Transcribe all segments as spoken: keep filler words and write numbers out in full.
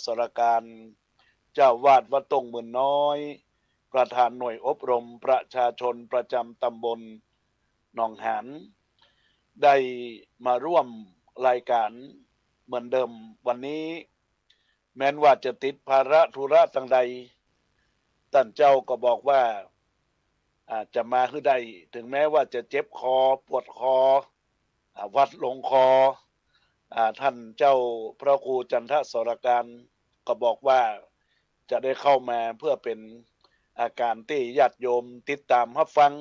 สรการ เจ้าอาวาสวัดต้งหมื่นน้อย ประธานหน่วยอบรมประชาชนประจำตำบลหนองหาน ได้มาร่วมรายการเหมือนเดิมวันนี้ แม้นว่าจะติดภาระธุระตังใด ต้านเจ้าก็บอกว่า อ่า จะมาหื้อได้ ถึงแม้ว่าจะเจ็บคอ ปวดคอ อ่า หวัดลงคอ อ่า ต้านเจ้าพระครูจันทสรการก็บอกว่าจะได้เข้ามาเพื่อเป๋นอาการตี้ญาติโยมติดต๋ามฮับฟัง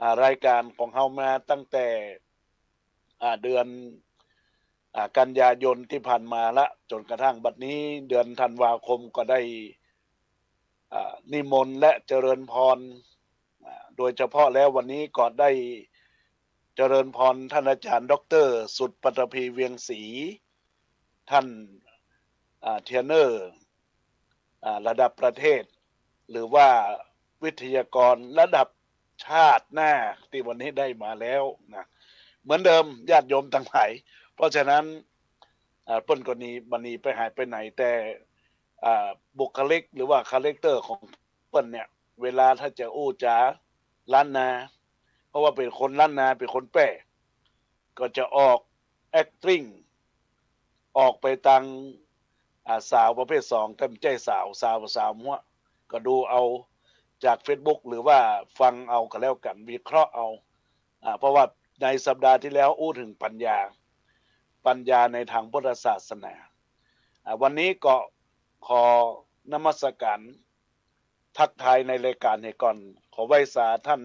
อ่า รายการของเฮามาตั้งแต่ อ่า เดือน อ่า กันยายนตี้ผ่านมาละ จ๋นกระทั่งบัดนี้เดือนธันวาคมก็ได้ อ่า นิมนต์และเจริญพร อ่า โดยเฉพาะแล้ววันนี้ก็ได้เจริญพรต้านอาจ๋ารย์ด็อกเตอร์สุดปัตภี เวียงศรี ต้าน อ่า เทรนเนอร์ อ่า ระดับประเทศ หรือว่าวิทยากรระดับชาติหน้าตี้วันนี้ได้มาแล้วนะ เหมือนเดิมญาติโยมตังหลาย เพราะฉะนั้น อ่า เปิ้นก็หนี บ่หนีไปไหนไปไหน แต่ อ่า บุคลิกหรือว่าคาแรคเตอร์ของเปิ้นเนี่ย เวลาถ้าจะอู้จ๋าล้านนา เพราะว่าเป๋นคนล้านนา เป๋นคนแป้ ก็จะออก acting ออกไปตาง อ่า สาวประเภทสอง แต่บ่ใจ้สาว สาว สาวมั่ว ก็ดูเอาจากเฟซบุ๊ก หรือว่าฟังเอาก็แล้วกั๋น วิเคราะห์เอา อ่า เพราะว่าในสัปดาห์ตี้แล้วอู้เถิงปัญญา ปัญญาในตางพุทธศาสนา อ่า วันนี้ก็ขอนมัสการ ทักทายในรายการเหียก่อน ขอไหว้สาต้าน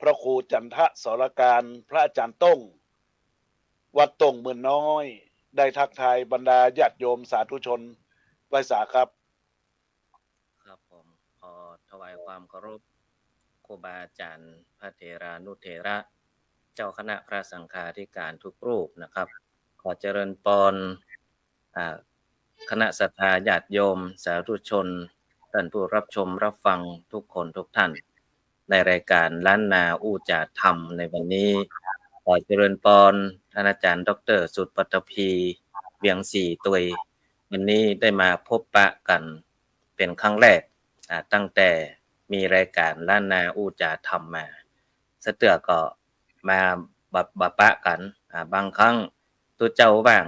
พระครูจันทสรการ พระอาจ๋ารย์ต้ง วัดต้งหมื่นน้อย ได้ทักทายบรรดาญาติโยมสาธุชน ไหว้สาครับ ครับผม ขอถวายความเคารพครูบาอาจ๋ารย์ พระเถรานุเถระ เจ้าคณะพระสังฆาธิการทุกรูปนะครับ ขอเจริญปอน อ่า คณะศรัทธาญาติโยมสาธุชน ต้านผู้ฮับชมฮับฟังทุกคนทุกต้าน ในรายการล้านนาอู้จ๋าธรรมในวันนี้ ขอเจริญปอนต้านอาจ๋ารย์ด็อกเตอร์สุดปัตภี เวียงศรีตวย วันนี้ได้มาพบปะกั๋นเป๋นครั้งแรก อ่า ตั้งแต่มีรายการล้านนาอู้จ๋าธรรมมา สะเตื้อก็มาบ่ บ่ปะกั๋น อ่า บางครั้งตุ๊เจ้าว่าง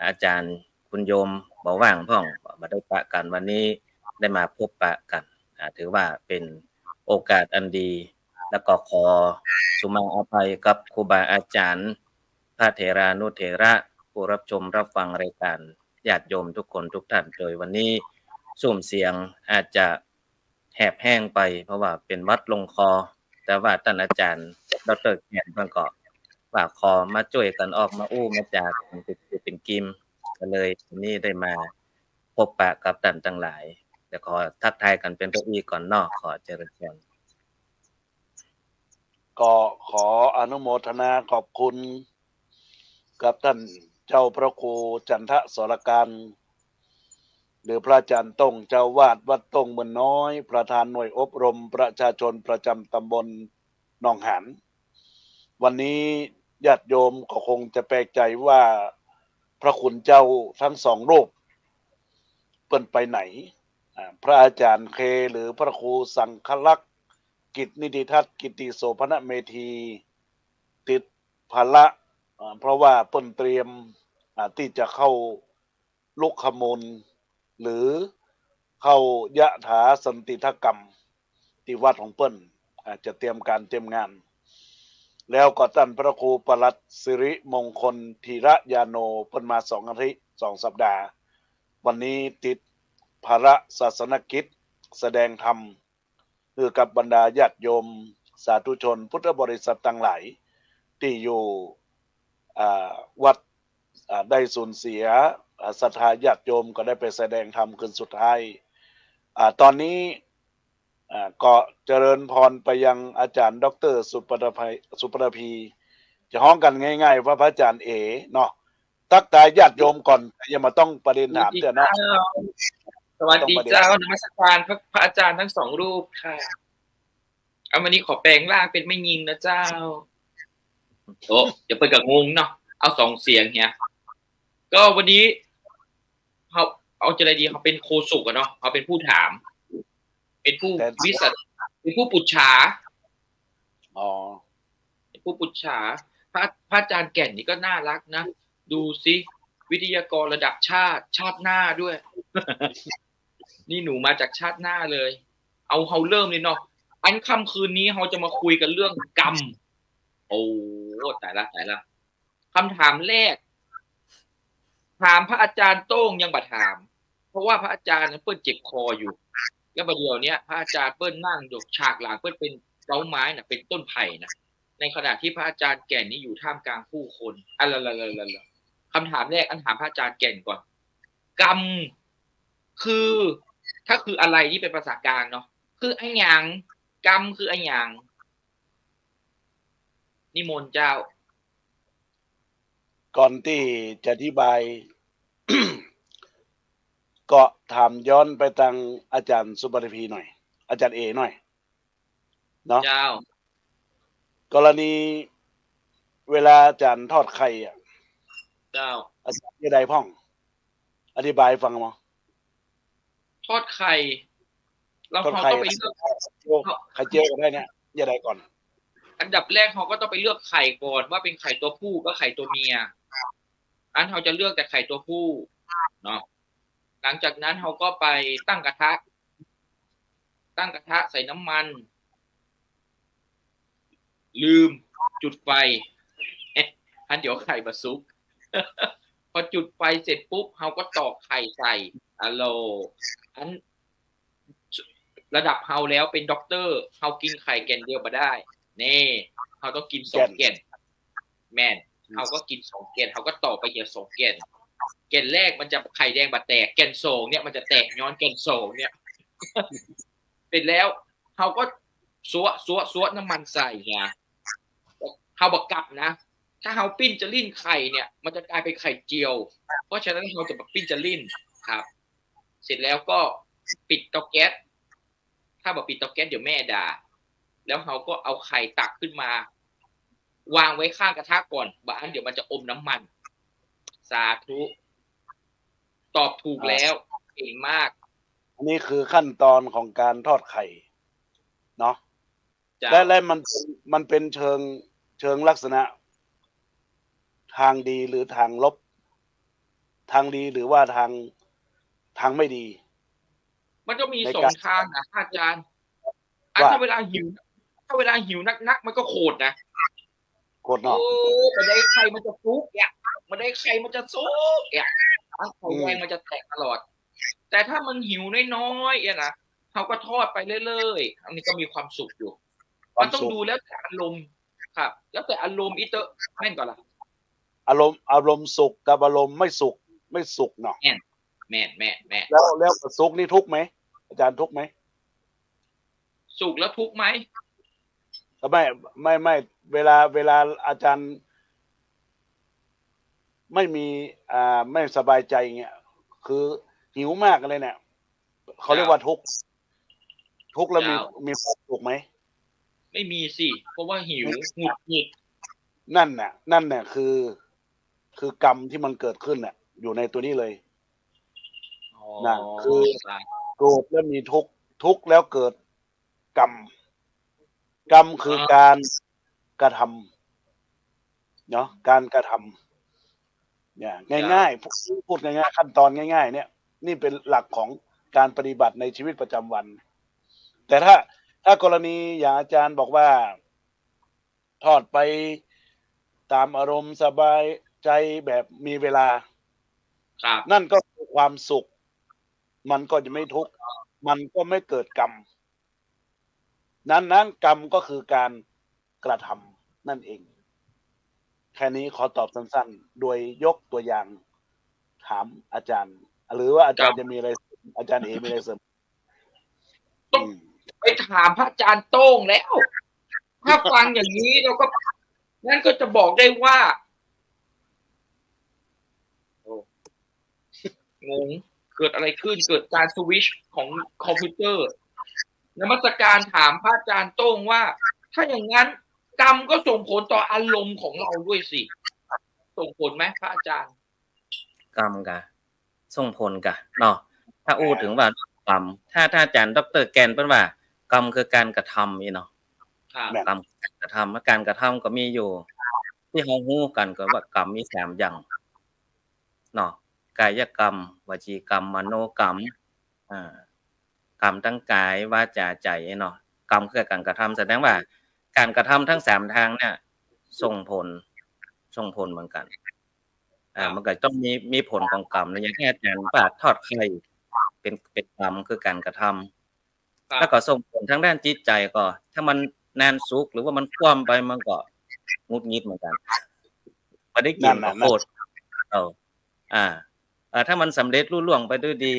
อาจ๋ารย์คุณโยมบ่ว่างพ่อง บ่ได้ปะกั๋น วันนี้ได้มาพบปะกั๋น อ่า ถือว่าเป๋นโอกาสอันดี แล้วก็ขอสุมาอภัยกับครูบาอาจ๋ารย์ พระเถรานุเถระ ผู้ฮับชมฮับฟังรายการ ญาติโยมทุกคนทุกต้าน โดยวันนี้ซุ่มเสียงอาจจะ แหบแห้งไป เพราะว่าเป๋นหวัดลงคอ แต่ว่าต้านอาจ๋ารย์ด็อกเตอร์แคนเปิ้นก็ว่าขอมาจ้วยกั๋นออกมาอู้มาจ๋ากั๋นเป๋น เป๋นกิม ก็เลยวันนี้ได้มาพบปะกับต้านตังหลาย เดี๋ยวขอทักทายกั๋นเป๋นตัวอี้ก่อนเนาะ ขอเจริญพร ก็ขออนุโมทนาขอบคุณกับต้านเจ้าพระครูจันทสรการ หรือพระอาจ๋ารย์ต้ง เจ้าอาวาสวัดต้งหมื่นน้อย ประธานหน่วยอบรมประชาชนประจ๋ำตำบลหนองหาน วันนี้ญาติโยมก็คงจะแปลกใจ๋ว่าพระคุณเจ้าตึงสองรูปเปิ้นไปไหน อ่า พระอาจ๋ารย์เค หรือพระครูสังฆลักษณ์กิจนิติทัศน์ กิตติโสภณเมธี ติดภาระ อ่า เพราะว่าเปิ้นเตรียม อ่า ตี้จะเข้าลุกขมูล หรือเข้ายะถาสันติกรรม ตี้วัดของเปิ้น อ่า จะเตรียมก๋านเตรียมงาน แล้วก็ต้านพระครูปลัดสิริมงคลธีระยาโน เปิ้นมาสองอาทิตย์ สองสัปดาห์ วันนี้ติดภาระศาสนกิจแสดงธรรม หื้อกับบรรดาญาติโยมสาธุชนพุทธบริษัทตังหลายตี้อยู่ อ่า วัด อ่า ได้สูญเสีย อ่า ศรัทธาญาติโยมก็ได้ไปแสดงธรรมคืนสุดท้าย อ่า ต๋อนนี้ อ่า ก็เจริญพรไปยังอาจ๋ารย์ด็อกเตอร์สุปัตภี สุปัตภี จะฮ้องกั๋นง่ายๆ ว่าพระอาจ๋ารย์เอ๋เนาะ ตักทายญาติโยมก่อน ยังบ่ต้องประเด็นถามเตื้อเนาะ สวัสดีเจ้า นมัสการพระ พระอาจ๋ารย์ตึงสองรูปค่ะ เอาวันนี้ขอแปลงร่างเป๋นแม่ญิงนะเจ้า โอ้ เดี๋ยวเปิ้นก็งงเนาะ เอาสองเสียงเหีย ก็วันนี้เฮา เอาจะไดดี เขาเป็นโฆษกอะเนาะ เขาเป็นผู้ถาม เป็นผู้ แต่ วิสัช เป็นผู้ปุจฉา อ๋อ เป็นผู้ปุจฉา พระ พระอาจารย์แก่นนี่ก็น่ารักนะ ดูสิ วิทยากรระดับชาติ ชาติหน้าด้วย นี่หนูมาจากชาติหน้าเลย เอา เฮาเริ่มเลยเนาะ อันค่ำคืนนี้เฮาจะมาคุยกันเรื่องกรรม โอ้ ตายละ ตายละ คำถามแรก ถามพระอาจารย์โต้งยังบ่ถาม เพราะว่าพระอาจารย์นั้นเปิ้นเจ็บคออยู่ แล้วบ่าเดี่ยวเนี้ย พระอาจารย์เปิ้นนั่งอยู่ฉากหลัง เปิ้นเป็นเก๊าไม้น่ะ เป็นต้นไผ่น่ะ ในขณะที่พระอาจารย์แก่นนี่อยู่ท่ามกลางผู้คน อะละละละละละ คำถามแรก อันถามพระอาจารย์แก่นก่อน กรรมคือ ถ้าคืออะไรนี่เป็นภาษากลางเนาะ คืออะหยัง กรรมคืออะหยัง นิมนต์เจ้า ก่อนตี้จะอธิบาย ก็ถามย้อนไปตางอาจ๋ารย์สุปาทิพีหน่อย อาจ๋ารย์เอหน่อย เนาะ เจ้า กรณีเวลาอาจ๋ารย์ทอดไข่อะ เจ้า อาจ๋ารย์จะใดพ่อง อธิบายฟังมา ทอดไข่ แล้ว ทอดไข่ เฮาต้องไปเลือก ไข่เจียวก็ได้เนี่ย จะใดก่อน อันดับแรกเฮาก็ต้องไปเลือกไข่ก่อน ว่าเป็นไข่ตัวผู้กับไข่ตัวเมีย อันเฮาจะเลือกแต่ไข่ตัวผู้เนาะ หลังจากนั้นเฮาก็ไปตั้งกระทะ ตั้งกระทะใส่น้ำมัน ลืมจุดไฟ อันเดี๋ยวไข่บ่สุก พอจุดไฟเสร็จปุ๊บ เฮาก็ตอกไข่ใส่ อะโล อัน ระดับเฮาแล้วเป็นด็อกเตอร์ เฮากินไข่แก่นเดียวบ่ได้ นี่ เฮาต้องกินสองแก่น แก่น แม่น อืม เฮาก็กินสองแก่น เฮาก็ตอกไปเหียสองแก่น แก่นแรกมันจะไข่แดงบ่แตก แก่นสองเนี่ยมันจะแตกย้อนแก่นสองเนี่ย เสร็จแล้ว เฮาก็ซัวะ ซัวะ ซัวะน้ำมันใส่เนี่ย เฮาบ่กลับนะ ถ้าเฮาปิ้นจะลิ้นไข่เนี่ย มันจะกลายเป็นไข่เจียว เพราะฉะนั้นเฮาจะบ่ปิ้นจะลิ้นครับ เสร็จแล้วก็ปิดเตาแก๊ส ถ้าบ่ปิดเตาแก๊สเดี๋ยวแม่ด่า แล้วเฮาก็เอาไข่ตักขึ้นมา วางไว้ข้างกระทะก่อน บ่อั้นเดี๋ยวมันจะอมน้ำมัน สาธุ ตอบถูก อ่า แล้ว เก่งมาก อันนี้คือขั้นตอนของการทอดไข่เนาะ เจ้า และ และมัน มันเป็นเชิง เชิงลักษณะทางดีหรือทางลบ ทางดีหรือว่าทาง ทางไม่ดี มันก็มี ใน สอง การ ทางนะอาจารย์ อ่ะ ว่า ถ้าเวลาหิว ถ้าเวลาหิวนักๆ มันก็โขดนะ โขดเนาะ โอ้ บ่าใดไข่มันจะสุกเนี่ย บ่าใดไข่มันจะสุกเนี่ย อันไข่แดง อืม มันจะแตกตลอด แต่ถ้ามันหิวน้อยๆ เนี่ยนะ เฮาก็ทอดไปเรื่อยๆ อันนี้ก็มีความสุขอยู่ ความสุข มันต้องดูแล้วแต่อารมณ์ครับ แล้วแต่อารมณ์อีเต๊อะ แม่นก่อล่ะ อารมณ์ อารมณ์สุขกับอารมณ์ไม่สุข ไม่สุขเนาะ แม่น แม่น แม่น แม่น แล้ว แล้วสุขนี่ทุกข์ไหม อาจารย์ ทุกข์ไหม สุขแล้วทุกข์ไหม ไม่ ไม่ ไม่ เวลา เวลาอาจารย์ ไม่มี อ่า ไม่สบายใจเงี้ย คือหิวมากเลยเนี่ย เขาเรียกว่า เจ้า ทุกข์ ทุกข์แล้วมี เจ้า มีความสุขไหม ไม่มีสิ เพราะว่าหิว หงุดหงิด นั่นน่ะ นั่นน่ะ คือ คือกรรมที่มันเกิดขึ้นน่ะ อยู่ในตัวนี้เลย อ๋อ นะ คือ ครับ โกรธแล้วมีทุกข์ ทุกข์แล้วเกิดกรรม กรรมคือ อ่า การกระทำเนาะ การกระทำ เนี่ย ง่ายๆ ครับ พูด พูดง่ายๆ ขั้นตอนง่ายๆ เนี่ย นี่เป็นหลักของการปฏิบัติในชีวิตประจำวัน แต่ถ้า ถ้ากรณีอย่างอาจารย์บอกว่า ทอดไปตามอารมณ์สบายใจแบบมีเวลา ครับ นั่นก็คือความสุข มันก็จะไม่ทุกข์ มันก็ไม่เกิดกรรม นั้นๆ กรรมก็คือการกระทำนั่นเอง แค่นี้ขอตอบสั้นๆ โดยยกตัวอย่างถามอาจารย์ หรือว่าอาจารย์ ครับ จะมีอะไร อาจารย์เอมีอะไรเสริม ต้อง อืม ไปถามพระอาจารย์โต้งแล้ว ถ้าฟังอย่างนี้เราก็ นั่นก็จะบอกได้ว่า โอ้ งง เกิดอะไรขึ้น เกิดการสวิตช์ของคอมพิวเตอร์ นมัสการถามพระอาจารย์โต้งว่า ถ้าอย่างนั้นกรรมก็ส่งผลต่ออารมณ์ของเราด้วยสิ ส่งผลไหมพระอาจารย์ กรรมกะ ส่งผลก่ะเนาะ ถ้าอู้เถิงว่ากรรม ถ้า ถ้าอาจ๋ารย์ด็อกเตอร์แก่นเปิ้นว่ากรรมคือก๋านกระทำนี่เนาะ ครับ แม่น กรรมคือก๋านกระทำ ก๋านกระทำก็มีอยู่ ตี้เฮาฮู้กั๋นก็ว่ากรรมมีสามอย่างเนาะ กายกรรม วจีกรรม มโนกรรม อ่า กรรมตางก๋าย วาจา ใจ๋เนาะ กรรมคือก๋านกระทำ แสดงว่าก๋านกระทำตึงสามตางเนี่ย ส่งผล ส่งผลเหมือนกั๋น อ่า ครับ มันก็ต้องมี มีผลของกรรมนะ อย่างตี้อาจ๋ารย์ว่าทอดไข่ เป๋น เป๋นกรรมคือก๋านกระทำ ครับ แล้วก็ส่งผลตางด้านจิตใจ๋ก็ ถ้ามันนานสุก หรือว่ามันคว่ำไป มันก็หงุดหงิดเหมือนกั๋น บ่ได้กิ๋น นั่นน่ะ ก็โคตร นั่น เอ้า อ่า เอ่อ ถ้ามันสำเร็จลุล่วงไปด้วยดี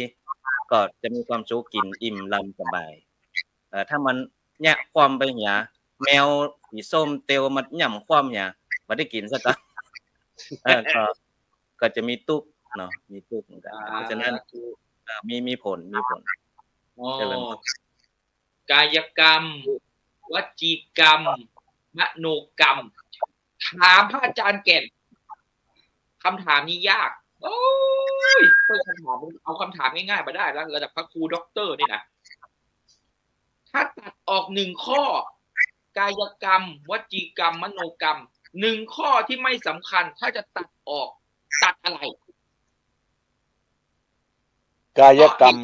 ก็จะมีความสุข กิ๋นอิ่มหนำสบาย เอ่อ ถ้ามันเยียะคว่ำไปเหีย แมวสีส้มเตียวมาหย่ำคว่ำเหีย บ่ได้กิ๋นสักกำ เออ ก็ ก็จะมีตุ๊กข์เนาะ มีตุ๊กข์เหมือนกั๋น อ่า เพราะฉะนั้น ถูก เอ่อ มี มีผล มีผล อ๋อ เจริญพร กายกรรม วจีกรรม มโนกรรม ถามพระอาจ๋ารย์แก่น กำถามนี้ยาก โอ๊ย เปิ้นกำถาม เอากำถามง่ายๆ บ่ได้แล้ว ระดับพระครูด็อกเตอร์นี่นะ ถ้าตัดออกหนึ่งข้อ กายกรรม วจีกรรม มโนกรรม หนึ่งข้อตี้ไม่สำคัญ ถ้าจะตัดออก ตัดอะไร กายกรรม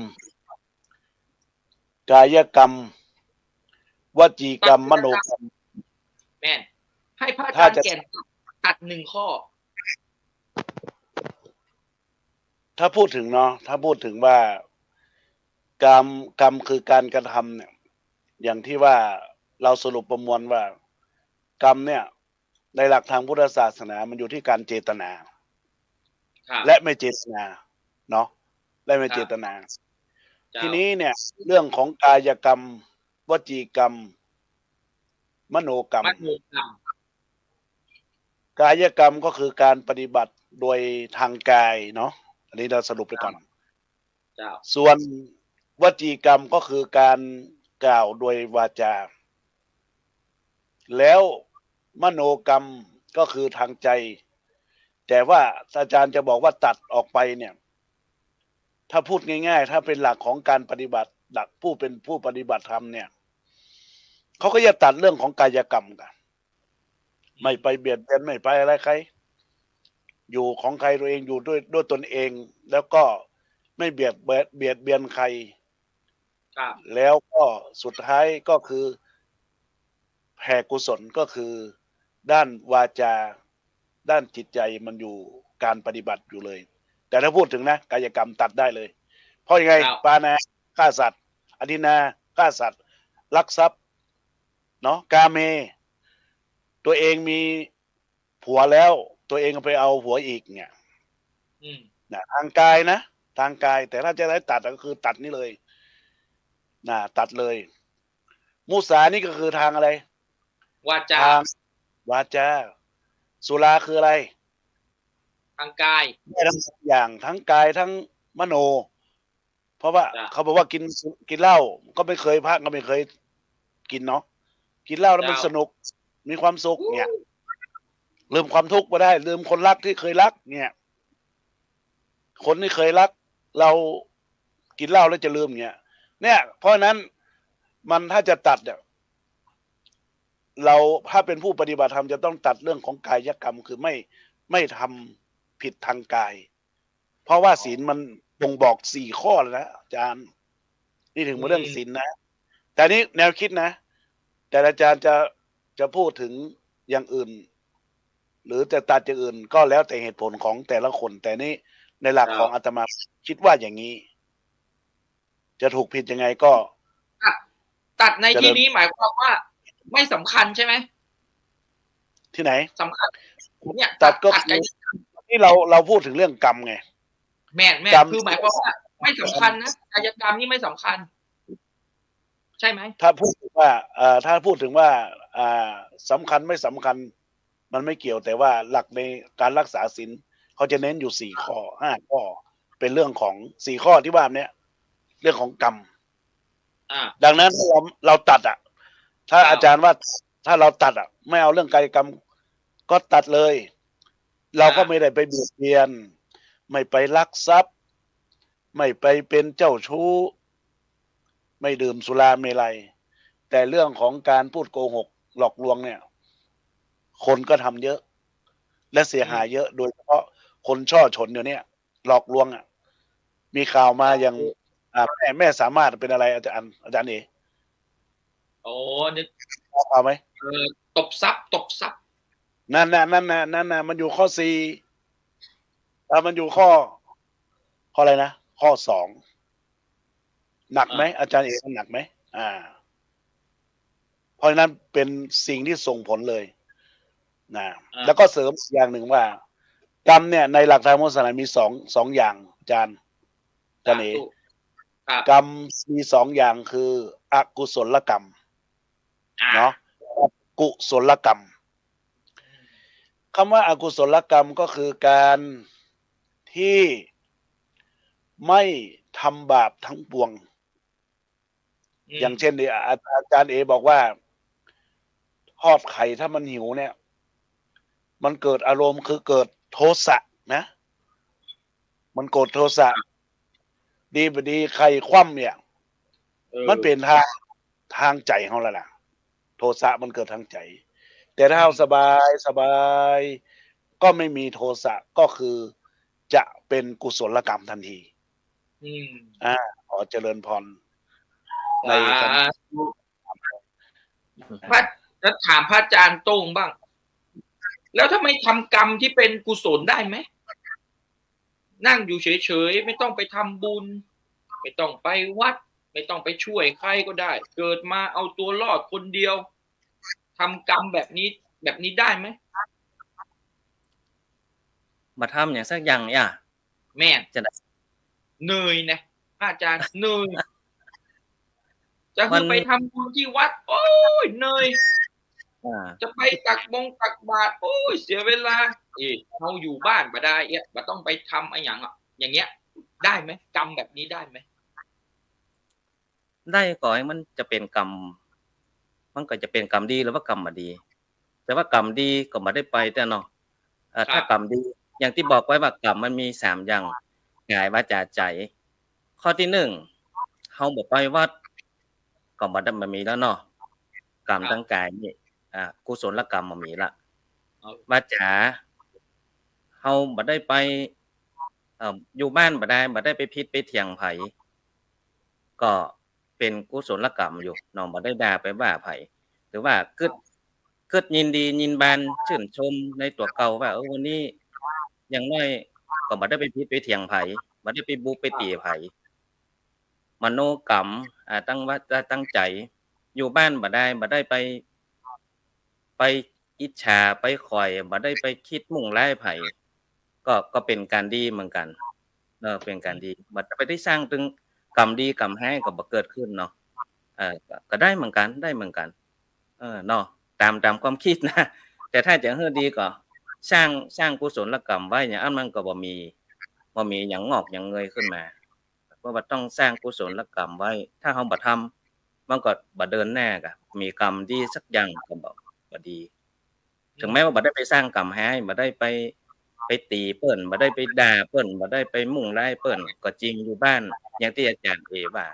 กายกรรม วจีกรรม ตัด มโนกรรม แม่น ให้พระอาจ๋ารย์ ถ้าจะ แก่นตัดหนึ่งข้อ ถ้าพูดถึงเนาะ ถ้าพูดถึงว่า กรรม กรรมคือการกระทำเนี่ย อย่างที่ว่าเราสรุปประมวลว่า กรรมเนี่ย ในหลักทางพุทธศาสนามันอยู่ที่การเจตนา ครับ และไม่เจตนาเนาะ และไม่ ครับ เจตนา เจ้า ทีนี้เนี่ย เรื่องของกายกรรม วจีกรรม มโนกรรม มโนกรรม กายกรรมก็คือการปฏิบัติโดยทางกายเนาะ อันนี้เราสรุปไปก่อน เจ้า ส่วนวจีกรรมก็คือการกล่าวโดยวาจา แล้วมโนกรรมก็คือทางใจ แต่ว่าอาจ๋ารย์จะบอกว่าตัดออกไปเนี่ย ถ้าพูดง่ายๆ ถ้าเป็นหลักของการปฏิบัติ หลักผู้เป็นผู้ปฏิบัติธรรมเนี่ย เขาก็จะตัดเรื่องของกายกรรมก่อน ไม่ไปเบียดเบียน ไม่ไปอะไรใคร อยู่ของใครตัวเอง อยู่ด้วย ด้วยตนเอง แล้วก็ไม่เบียดเบียน เบียดเบียนใคร ครับ แล้วก็สุดท้ายก็คือแผ่กุศล ก็คือด้านวาจา ด้านจิตใจมันอยู่การปฏิบัติอยู่เลย แต่ถ้าพูดถึงนะ กายกรรมตัดได้เลย เพราะยังไง ครับ ปาณา ฆ่าสัตว์ อทินนา ฆ่าสัตว์ ลักทรัพย์ เนาะ กาเม ตัวเองมีผัวแล้ว ตัวเองไปเอาผัวอีกเนี่ย อืม นะ ทางกายนะ ทางกาย แต่ถ้าจะได้ตัดก็คือตัดนี่เลย นะ ตัดเลย มุสานี่ก็คือทางอะไร วาจา ทางวาจา สุราคืออะไร ทางกาย ได้ทั้งสองอย่าง ทั้งกายทั้งมโน เพราะว่า เจ้า เขาบอกว่ากิน กินเหล้าก็ไม่เคย พระก็ไม่เคยกินเนาะ กินเหล้าแล้วมัน เจ้า สนุก มีความสุขเนี่ย อู้ ลืมความทุกข์บ่ได้ ลืมคนรักที่เคยรักเนี่ย คนที่เคยรักเรากินเหล้าแล้วจะลืมเนี่ย เนี่ย เพราะฉะนั้นมันถ้าจะตัดเนี่ย เราถ้าเป็นผู้ปฏิบัติธรรมจะต้องตัดเรื่องของกายกรรม คือไม่ ไม่ทำผิดทางกาย เพราะว่าศีลมันบ่งบอกสี่ข้อแล้วนะอาจารย์ นี่ถึงมาเรื่อง อืม ศีลนะ แต่นี่แนวคิดนะ แต่อาจารย์จะ จะพูดถึงอย่างอื่น หรือจะตัดอย่างอื่นก็แล้วแต่เหตุผลของแต่ละคน แต่นี่ในหลัก ครับ ของอาตมาคิดว่าอย่างนี้ จะถูกผิดยังไงก็ ตัด ตัดในที่นี้หมายความว่าไม่สำคัญใช่ไหม ที่ไหน สำคัญ เนี่ย ตัดก็ ตัด คือ ตัดกาย ที่เรา เราพูดถึงเรื่องกรรมไง แม่น แม่น กรรม คือหมายความว่าไม่สำคัญนะ กายกรรมนี่ไม่สำคัญ ใช่ไหม ถ้าพูดถึงว่า เอ่อ ถ้าพูดถึงว่า อ่า สำคัญไม่สำคัญ มันไม่เกี่ยว แต่ว่าหลักในการรักษาศีล เขาจะเน้นอยู่สี่ข้อ ห้าข้อ เป็นเรื่องของสี่ข้อที่ว่าเนี้ย เรื่องของกรรม อ่า ดังนั้นถ้าเรา เราตัดอะ ถ้า ครับ อาจารย์ว่า ถ้าเราตัดอะ ไม่เอาเรื่องกายกรรม ก็ตัดเลย เราก็ ครับ ไม่ได้ไปเบียดเบียน ไม่ไปลักทรัพย์ ไม่ไปเป็นเจ้าชู้ ไม่ดื่มสุราเมรัย แต่เรื่องของการพูดโกหกหลอกลวงเนี่ย คนก็ทำเยอะ และเสียหายเยอะ โดยเฉพาะคนช่อฉนเดี๋ยวเนี้ย หลอกลวงอะ มีข่าวมาอย่าง อ่า แม่ แม่สามารถเป็นอะไร อาจารย์ อาจารย์เอ๋ อ๋อ นึก เอาไหม เอ่อ ตบทรัพย์ ตบทรัพย์ นั่นน่ะ นั่นน่ะ นั่นน่ะ มันอยู่ข้อสี่ อ่า มันอยู่ข้อ ข้ออะไรนะ ข้อสอง หนักไหม อ่า อาจารย์เอ๋ มันหนักไหม อ่า เพราะฉะนั้นเป็นสิ่งที่ส่งผลเลยนะ อ่า แล้วก็เสริมอีกอย่างหนึ่งว่า กรรมเนี่ย ในหลักธรรมศาสนามีสอง สองอย่าง อาจารย์ อาจารย์เอ๋ สาธุ ครับ กรรมมีสองอย่างคืออกุศลกรรม อ่า เนาะ กุศลกรรม คำว่าอกุศลกรรมก็คือการที่ไม่ทำบาปทั้งปวง อืม อย่างเช่นนี่ อา อาจารย์เอ๋บอกว่า ทอดไข่ถ้ามันหิวเนี่ย มันเกิดอารมณ์คือเกิดโทสะนะ มันโกรธโทสะ ดีบ่ดีไข่คว่ำเนี่ย เออ มันเป๋นทาง ทางใจ๋เฮาแล้วนะ โทสะมันเกิดทางใจ๋ แต่ถ้าเฮา อืม สบาย สบาย ก็ไม่มีโทสะ ก็คือจะเป็นกุศลกรรมทันที อืม อ่า ขอเจริญพร ในคำ สาธุ พระ จะถามพระอาจารย์โต้งบ้าง แล้วทำไมทำกรรมที่เป็นกุศลได้ไหม นั่งอยู่เฉยๆ ไม่ต้องไปทำบุญ ไม่ต้องไปวัด ไม่ต้องไปช่วยใครก็ได้ เกิดมาเอาตัวรอดคนเดียว ทำกรรมแบบนี้ แบบนี้ได้ไหม บ่ทำหยังสักอย่างเนี่ย แม่น จะได้ เหนื่อยนะ พระอาจารย์ เหนื่อย จะหื้อ มัน ไปทำบุญที่วัด โอ้ย เหนื่อย อ่า จะไปตักบงตักบาตร โอ้ย เสียเวลา เอ๊ะ เฮาอยู่บ้านบ่ได้เอ๊ะ บ่ต้องไปทำอะหยังอะ อย่างเงี้ย ได้ไหม กรรมแบบนี้ได้ไหม ได้ก่อ มันจะเป๋นกรรม มันก็จะเป๋นกรรมดีหรือว่ากรรมบ่ดี แต่ว่ากรรมดีก็บ่ได้ไปแต๊เนาะ เอ่อ ครับ ถ้ากรรมดี อย่างตี้บอกไว้ว่ากรรมมันมีสามอย่าง กาย วาจา ใจ๋ ข้อตี้นึ่ง เฮาบ่ไปวัด ก็บ่ได้ บ่มีแล้วเนาะ กรรม ครับ ตางกายนี่ อ่า กุศลกรรมบ่มีละ ครับ วาจา เฮาบ่ได้ไป เอ่อ อยู่บ้านบ่ได้ บ่ได้ไปผิดไปเถียงใผ ก็เป๋นกุศลกรรมอยู่เนาะ บ่ได้ด่าไปว่าใผ ถือว่ากึ๊ด กึ๊ดยินดียินบาน ชื่นชมในตั๋วเก่าว่า เออ วันนี้อย่างน้อยก็บ่ได้ไปผิดไปเถียงใผ บ่ได้ไปบุบไปตี๋ใผ มโนกรรม อ่า ตั้งว่า ตั้งใจ๋ อยู่บ้านบ่ได้ บ่ได้ไป ไปอิจฉา ไปข่อย บ่ได้ไปคิดมุ่งร้ายใผ ก็ ก็เป๋นก๋านดีเหมือนกั๋น เออ เป๋นก๋านดี บ่ไปได้สร้างตึงกรรมดีกรรมฮ้ายก็บ่เกิดขึ้นเนาะ เออ ก็ ก็ได้เหมือนกั๋น ได้เหมือนกั๋น เออ เนาะ ต๋าม ต๋ามความกึ๊ดนะ แต่ถ้าจะหื้อดีก็สร้าง สร้างกุศลกรรมไว้ อย่างอั้นมันก็บ่มี บ่มีหยังงอกหยังเงยขึ้นมา เพราะว่าต้องสร้างกุศลกรรมไว้ ถ้าเฮาบ่ทำ มันก็บ่เดินหน้าก่ะ มีกรรมดีสักอย่างก็บ่ บ่ดี ถึงแม้ว่าบ่ได้ไปสร้างกรรมฮ้าย บ่ได้ไป ไปตี๋เปิ้น บ่ได้ไปด่าเปิ้น บ่ได้ไปมุ่งร้ายเปิ้น ก็จริง อยู่บ้าน อย่างตี้อาจ๋ารย์เอว่า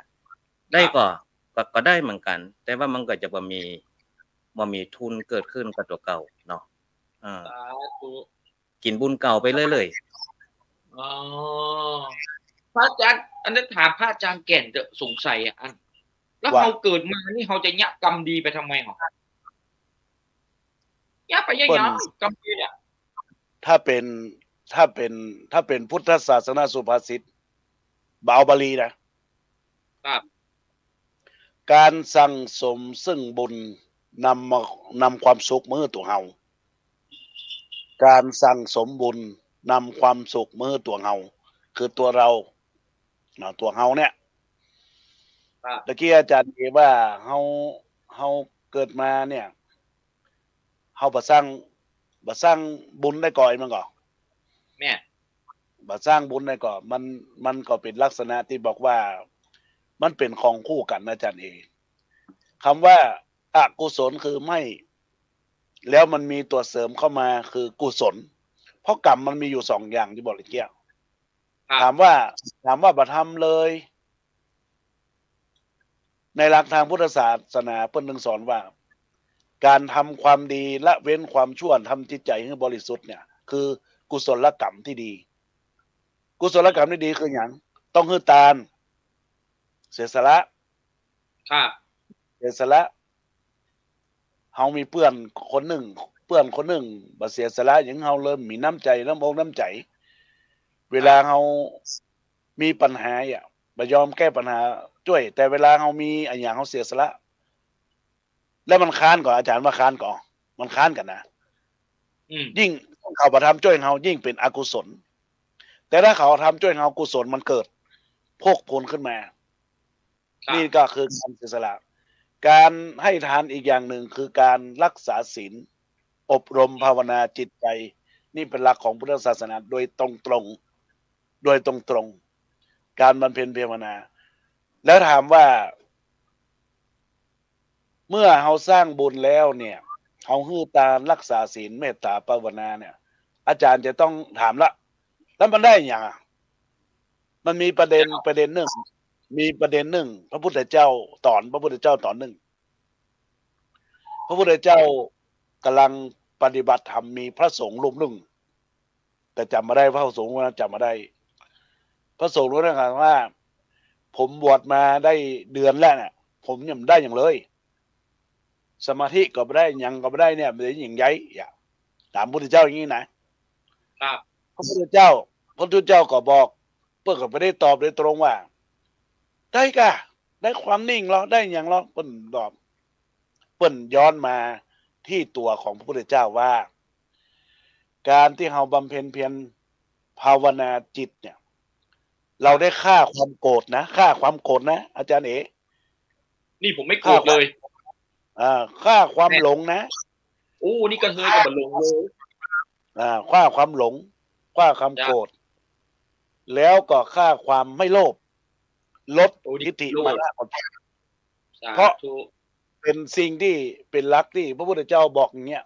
ได้ก็ ก็ ก็ได้เหมือนกั๋น แต่ว่ามันก็จะบ่มี บ่มีทุนเกิดขึ้นกับตั๋วเก่าเนาะ เออ สาธุ กิ๋นบุญเก่าไปเรื่อยๆ อ๋อ พระอาจ๋ารย์ อันนั้นถามพระอาจ๋ารย์แก่นเต๊อะ สงสัยอะ อัน แล้ว ว่า เฮาเกิดมานี่เฮาจะเยียะกรรมดีไปทำไมหรอ เยียะไปเยียะ เปิ้น หยัง กรรมดีอะ ถ้าเป๋น ถ้าเป๋น ถ้าเป๋นพุทธศาสนาสุภาษิต บ่เอาบาลีนะ ครับ ก๋านสั่งสมซึ่งบุญนำมา นำความสุขมาหื้อตั๋วเฮา ก๋านสั่งสมบุญนำความสุขมาหื้อตั๋วเฮา คือตั๋วเฮาเนาะ ตั๋วเฮาเนี่ย ครับ ตะกี้อาจ๋ารย์เอว่าเฮา เฮาเกิดมาเนี่ย เฮาบ่สร้าง บ่สร้างบุญได้ก่อ มันก็ แม่น บ่สร้างบุญได้ก่อ มัน มันก็เป๋นลักษณะตี้บอกว่า มันเป๋นของคู่กั๋นนะอาจ๋ารย์เอ กำว่าอกุศลคือไม่ แล้วมันมีตั๋วเสริมเข้ามาคือกุศล เพราะกรรมมันมีอยู่สองอย่างตี้บอกตะกี้ ครับ ถามว่า ถามว่าบ่ทำเลย ในหลักทางพุทธศาสนาเปิ้นจึงสอนว่า ก๋านทำความดีละเว้นความชั่ว ทำจิตใจ๋หื้อบริสุทธิ์เนี่ย คือกุศลกรรมตี้ดี กุศลกรรมตี้ดีคือหยัง ต้องหื้อตาน เสียสละ ครับ เสียสละ เฮามีเปื้อนคนนึ่ง เปื้อนคนนึ่งบ่เสียสละหยัง เฮาเลยมีน้ำใจ๋ น้ำอกน้ำใจ๋ เวลาเฮามีปัญหาอะ บ่ยอมแก้ปัญหาจ้วย แต่เวลาเฮามีอะหยังเฮาเสียสละ แล้วมันค้านก่อ อาจ๋ารย์ว่าค้านก่อ มันค้านกั๋นนะ อืม ยิ่งเขาบ่ทำจ้วยเฮา ยิ่งเป๋นอกุศล แต่ถ้าเขาทำจ้วยเฮา กุศลมันเกิดพอกพูนขึ้นมา ครับ นี่ก็คือก๋านเสียสละ ก๋านให้ทานอีกอย่างนึ่งคือก๋านรักษาศีล อบรมภาวนาจิตใจ๋ นี่เป๋นหลักของพุทธศาสนาโดยตรงๆ โดยตรงๆ ก๋านบำเพ็ญภาวนา แล้วถามว่า เมื่อเฮาสร้างบุญแล้วเนี่ย เฮาหื้อตาน รักษาศีล เมตตาภาวนาเนี่ย อาจ๋ารย์จะต้องถามละ แล้วมันได้หยังอะ มันมีประเด็น ประเด็นนึ่ง มีประเด็นนึ่ง พระพุทธเจ้าต๋อน พระพุทธเจ้าต๋อนนึ่ง พระพุทธเจ้าก่ำลังปฏิบัติธรรม มีพระสงฆ์รูปนึ่ง แต่จ๋ำบ่ได้ พระสงฆ์รูปนั้นจ๋ำบ่ได้ พระสงฆ์รูปนั้นถามว่า ผมบวชมาได้เดือนแล้วเนี่ย ผมยังบ่ได้หยังเลย สมาธิก็บ่ได้ หยังก็บ่ได้เนี่ย มันจะหยังใหญ่อะ ถามพระพุทธเจ้าอย่างนี้นะ ครับ พระพุทธเจ้า พระพุทธเจ้าก็บอก เปิ้นก็บ่ได้ตอบโดยตรงว่า ได้ก่ะ ได้ความนิ่งลอ ได้หยังลอ เปิ้นตอบ เปิ้นย้อนมาตี้ตั๋วของพระพุทธเจ้าว่า ก๋านตี้เฮาบำเพ็ญเพียรภาวนาจิตเนี่ย เฮาได้ฆ่าความโกรธนะ ฆ่าความโกรธนะ อาจ๋ารย์เอ๋ นี่ผมไม่โกรธเลย ฆ่าความ อ่า ฆ่าความหลงนะ โอ้ นี่กระเทยก็บ่หลงเลย อ่า ฆ่าความหลง ฆ่าความโกรธ แล้วก็ฆ่าความไม่โลภ ลด โอ้ นี่ ทิฏฐิ โลภ มานะ ความ สาธุ เพราะเป๋นสิ่งตี้เป๋นหลักตี้พระพุทธเจ้าบอกอย่างเงี้ย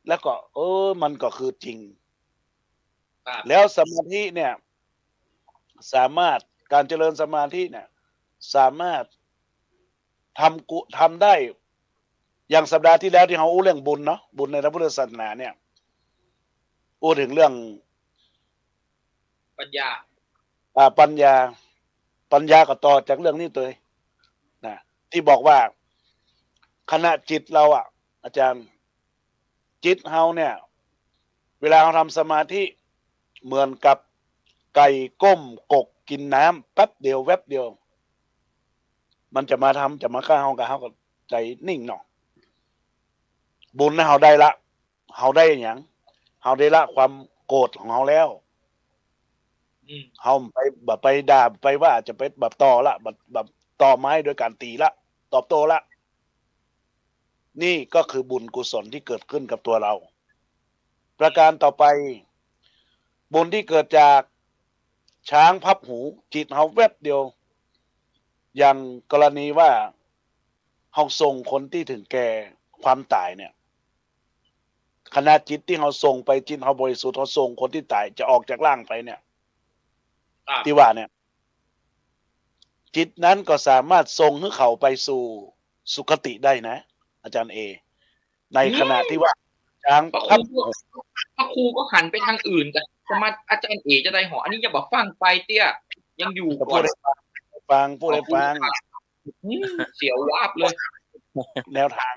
แล้วก็ เออ มันก็คือจริง ครับ แล้วสมาธิเนี่ย สามารถ ก๋านเจริญสมาธิเนี่ย สามารถทำกุ ทำได้ อย่างสัปดาห์ตี้แล้วตี้เฮาอู้เรื่องบุญเนาะ บุญในพระพุทธศาสนาเนี่ย อู้เถิงเรื่อง ปัญญา อ่า ปัญญา ปัญญาก็ต่อจากเรื่องนี้เลยนะ ตี้บอกว่า ขณะจิตเฮาอะ อาจ๋ารย์ จิตเฮาเนี่ย เวลาเฮาทำสมาธิ เหมือนกับไก่ก้มกกกิ๋นน้ำ แป๊บเดียว แวบเดียว มันจะมาทำ จะมาฆ่าเฮา ก็เฮาก็ใจ๋นิ่งเนาะ บุญนะเฮาได้ละ เฮาได้หยัง เฮาได้ละความโกรธของเฮาแล้ว อืม เฮาไป บ่ไปด่า ไปว่า จะไป บ่ต่อละ บ่ บ่ต่อไม้โดยก๋านตี๋ละ ตอบโต้ละ นี่ก็คือบุญกุศลตี้เกิดขึ้นกับตั๋วเฮา ประการต่อไป บุญตี้เกิดจากช้างพับหู จิตเฮาแวบเดียว อย่างกรณีว่า เฮาส่งคนตี้เถิงแก่ความต๋ายเนี่ย ขณะจิตตี้เฮาส่งไป จิตเฮาบริสุทธิ์ เฮาส่งคนตี้ต๋ายจะออกจากร่างไปเนี่ย ครับ ตี้ว่าเนี่ย จิตนั้นก็สามารถส่งหื้อเขาไปสู่สุคติได้นะ อาจ๋ารย์เอ๋ ในขณะตี้ว่า อืม ช้าง พระครู พับ พระครูก็หันไปตางอื่น แต่จะมาอาจ๋ารย์เอ๋จะได้หอ อันนี้ยังบ่ฟังไปเตี้ย ยังอยู่ก่อน ก็พูดหื้อฟัง พูดหื้อฟัง อืม เสียววาบเลย แนวทาง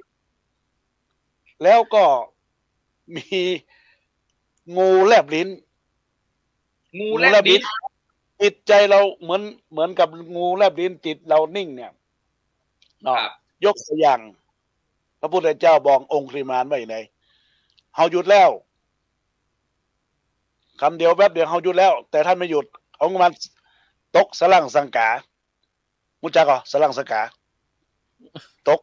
แล้วก็มี งูแลบลิ้น งูแลบลิ้น จิตใจ๋เฮาเหมือน เหมือนกับงูแลบลิ้น จิตเฮานิ่งเนี่ย เนาะ ครับ ยกตั๋วอย่าง พระพุทธเจ้าบอกองคุลิมานว่าอย่างไร เฮาหยุดแล้ว กำเดียวแวบเดียวเฮาหยุดแล้ว แต่ต้านบ่หยุด องคุลิมานตกสะหลั่งสังก๋า ฮู้จักก่อ สะหลั่งสังก๋า ตก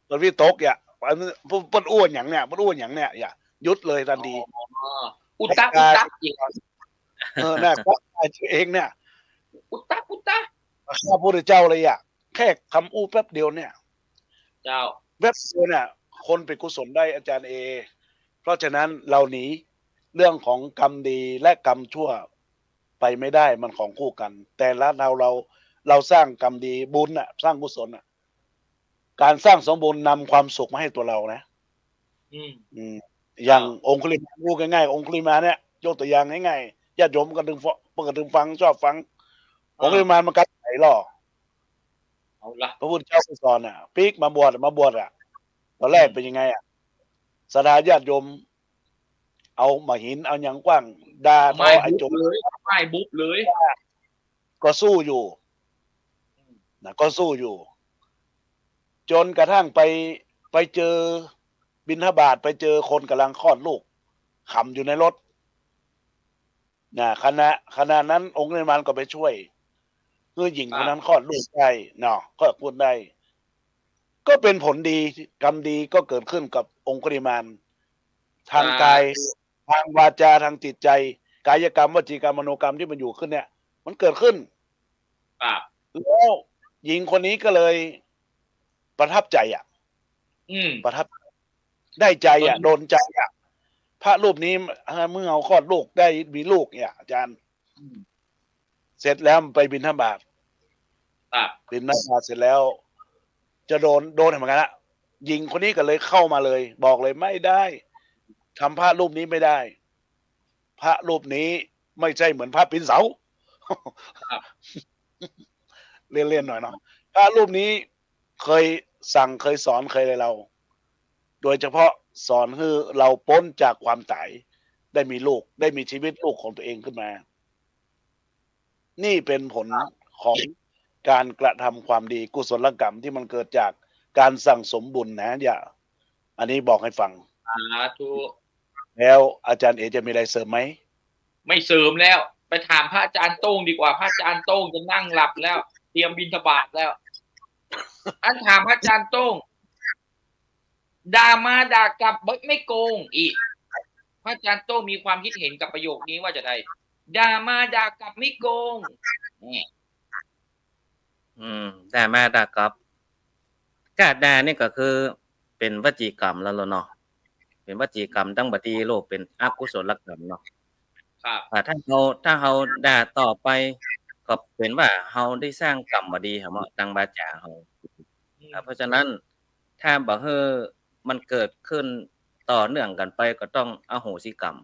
เปิ้นวิตกอย่า อันนี้ เปิ้น เปิ้นอู้หยังเนี่ย เปิ้นอู้หยังเนี่ย อย่า หยุดเลยทันที อ๋อ อุตตะ อุตตะ เออ น่ะ ปะตายตัวเองเนี่ย อุตตะ อุตตะ ข้าพระพุทธเจ้าเลยอ่ะ แค่กำอู้แป๊บเดียวเนี่ย เจ้า แป๊บเดียวเนี่ย คนเป๋นกุศลได้ อาจ๋ารย์เอ๋ เพราะฉะนั้นเฮาหนีเรื่องของกรรมดีและกรรมชั่ว ไปไม่ได้ มันของคู่กัน แต่ละเรา เรา เราสร้างกรรมดี บุญน่ะ สร้างกุศลน่ะ การสร้างสมบุญนำความสุขมาให้ตัวเรานะ อืม อืม อย่าง อ่า องคุลิมาน พูดง่ายๆ องคุลิมานเนี่ย ยกตัวอย่างง่ายๆ ญาติโยมก็ดึงฟัง ก็ดึงฟัง ชอบฟัง อ่า องคุลิมานมันกระไถหรอ เอาละ พระพุทธเจ้าก็สอนน่ะ ปิ๊กมาบวช มาบวชอ่ะ ตอนแรก อืม เป็นยังไงอ่ะ ศรัทธาญาติโยม เอาหมากหิน เอาหยังขว้าง ด่าทอ ไอ้โจร ไม้บุบเลย ไม้บุบเลย ก็สู้อยู่ อืม นะ ก็สู้อยู่ จนกระทั่งไป ไปเจอบิณฑบาต ไปเจอคนกำลังคลอดลูก ขำอยู่ในรถ นะ ขณะ ขณะนั้นองคุลิมานก็ไปช่วย คือหญิงคนนั้น อ่า คลอดลูกได้เนาะ คลอดลูกได้ ก็เป็นผลดี กรรมดีก็เกิดขึ้นกับองคุลิมาน ทางกาย อ่า ทางวาจา ทางจิตใจ กายกรรม วจีกรรม มโนกรรมที่มันอยู่ขึ้นเนี่ย มันเกิดขึ้น ครับ แล้วหญิงคนนี้ก็เลยประทับใจอ่ะ อืม ประทับ ได้ใจอ่ะ โดน โดนใจอ่ะ พระรูปนี้ เมื่อเอาคลอดลูกได้มีลูกเนี่ย อาจารย์ อืม เสร็จแล้วไปบิณฑบาต ครับ บิณฑบาตเสร็จแล้ว จะโดน โดนเหมือนกันละ หญิงคนนี้ก็เลยเข้ามาเลย บอกเลย ไม่ได้ ทำพระรูปนี้ไม่ได้ พระรูปนี้ไม่ใช่เหมือนพระปีนเสา ครับ เล่นๆ หน่อยเนาะ พระรูปนี้เคยสั่ง เคยสอน เคยอะไรเรา โดยเฉพาะสอนให้เราป๊นจากความต๋าย ได้มีลูก ได้มีชีวิตลูกของตัวเองขึ้นมา นี่เป็นผล ครับ ของการกระทำความดี กุศลกรรมที่มันเกิดจากการสั่งสมบุญนะ อย่า อันนี้บอกให้ฟัง สาธุ แล้วอาจารย์เอ๋จะมีอะไรเสริมไหม ไม่เสริมแล้ว ไปถามพระอาจารย์โต้งดีกว่า พระอาจารย์โต้งจะนั่งหลับแล้ว เตรียมบิณฑบาตแล้ว อันถามพระอาจารย์โต้ง ด่ามาด่ากลับไม่ ไม่โกงอี้ พระอาจารย์โต้งมีความคิดเห็นกับประโยคนี้ว่าจะใด ด่ามาด่ากลับไม่โกง นี่ อืม ด่ามาด่ากลับ ก้าด่านี่ก็คือเป๋นวจีกรรมแล้วเนาะ เป๋นวจีกรรมตังบ่ดี เรียกเป๋นอกุศลกรรมเนาะ ครับ อ่า ถ้าเฮา ถ้าเฮาด่าตอบไป ก็เป๋นว่าเฮาได้สร้างกรรมบ่ดีหาเนาะ ตังวาจ๋าเฮา อืม อ่า เพราะฉะนั้น ถ้าบ่หื้อมันเกิดขึ้นต่อเนื่องกั๋นไป ก็ต้องอโหสิกรรม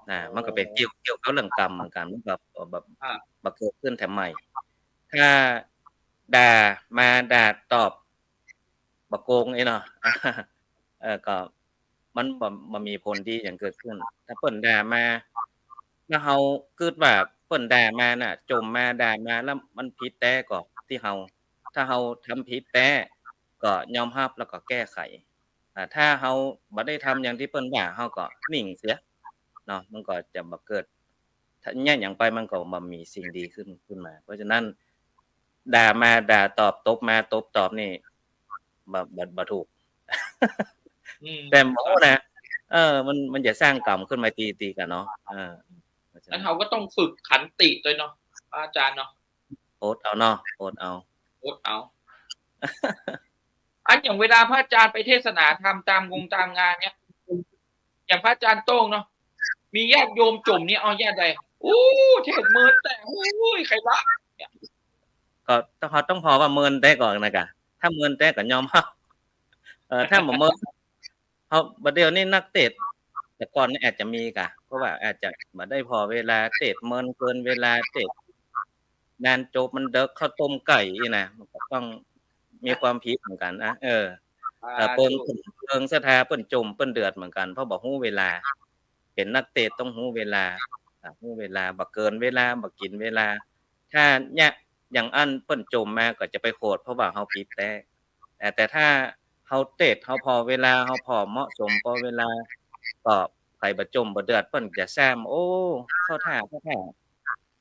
นะ มันก็เป๋นเกี่ยว เกี่ยวกับเรื่องกรรมเหมือนกั๋น มันก็แบบ อ่า บ่เกิดขึ้นแถมใหม่ ถ้าด่ามาด่าตอบ บ่โกงอี้เนาะ เออ ก็มันบ่ บ่มีผลดีหยังเกิดขึ้น ถ้าเปิ้นด่ามา ถ้าเฮากึ๊ดว่าเปิ้นด่ามาน่ะ จ่มมาด่ามาแล้วมันผิดแต๊ก่อตี้เฮา ถ้าเฮาทำผิดแต๊ก็ยอมฮับแล้วก็แก้ไข อ่า ถ้าเฮาบ่ได้ทำอย่างตี้เปิ้นว่า เฮาก็นิ่งเสียเนาะ มันก็จะบ่เกิด ถ้าเยียะหยังไปมันก็บ่มีสิ่งดีขึ้น ขึ้นมา เพราะฉะนั้น ด่ามาด่าตอบ ตบมาตบตอบนี่ บ่ บ่ บ่ถูก อืม แต่บ่ฮู้นะ เออ มัน มันจะสร้างกรรมขึ้นมาตี้ ตี้กั๋นเนาะ เออ เพราะฉะนั้น อันเฮาก็ต้องฝึกขันติตวยเนาะ อาจ๋ารย์เนาะ อดเอาเนาะ อดเอา อดเอา อันอย่างเวลาพระอาจ๋ารย์ไปเทศนาธรรมตามงงตามงานเนี่ย อย่างพระอาจ๋ารย์โต้งเนาะ มีญาติโยมจ่มเนี่ย เอาญาติใด โอ้ เทศเมินแต๊ โอ้ย ใค่ละ เนี่ย ก็ต้อง เฮาต้องผ่อว่าเมินแต๊ก่อนะกะ ถ้าเมินแต๊ก็ยอมฮับ เออ ถ้าบ่เมิน เฮา บ่าเดี่ยวนี้นักเตสน์ แต่ก่อนนี่อาจจะมีกะ เพราะว่าอาจจะบ่ได้ผ่อเวลา เตสน์เมินเกินเวลา เตสน์นานจบมันเดิ็ก ข้าวต้มไก่อี้นะ มันก็ต้องมีความผิดเหมือนกั๋นนะ เออ อ่า เออ เปิ้น ถูก เปิ้นศรัทธา เปิ้นจ่ม เปิ้นเดือดเหมือนกั๋น เพราะบ่ฮู้เวลา เป๋นนักเตสน์ต้องฮู้เวลา อ่า ฮู้เวลา บ่เกินเวลา บ่กิ๋นเวลา ถ้าเนี่ย อย่างอั้นเปิ้นจ่มมาก็จะไปโขด เพราะว่าเฮาผิดแต๊ แต่ แต่ถ้าเฮาเตสน์ เฮาผ่อเวลา เฮาผ่อเหมาะสมปอเวลา ก็ใผบ่จ่มบ่เดือด เปิ้นจะแซ่ม โอ้ เข้าท่า เข้าท่า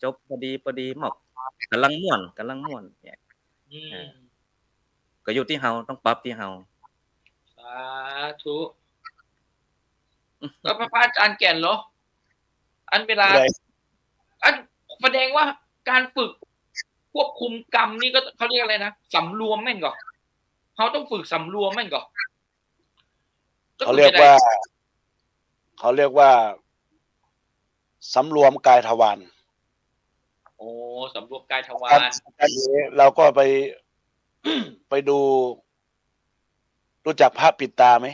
จบปอดี ปอดี เหมาะ ก๋ำลังม่วน ก๋ำลังม่วน เนี่ย อืม เออ ก็อยู่ตี้เฮา ต้องปรับตี้เฮา สาธุ แล้วพระ พระอาจ๋ารย์แก่นเหรอ อันเวลา อันแสดงว่าการฝึกควบคุมกรรมนี่ก็เขาเรียกอะไรนะ สำรวมแม่นก่อ เฮาต้องฝึกสำรวมแม่นก่อ เขาเรียกว่า เขาเรียกว่า สำรวมกายทวาร โอ้ สำรวมกายทวาร เราก็ไป ไปดู รู้จักพระปิดตาไหม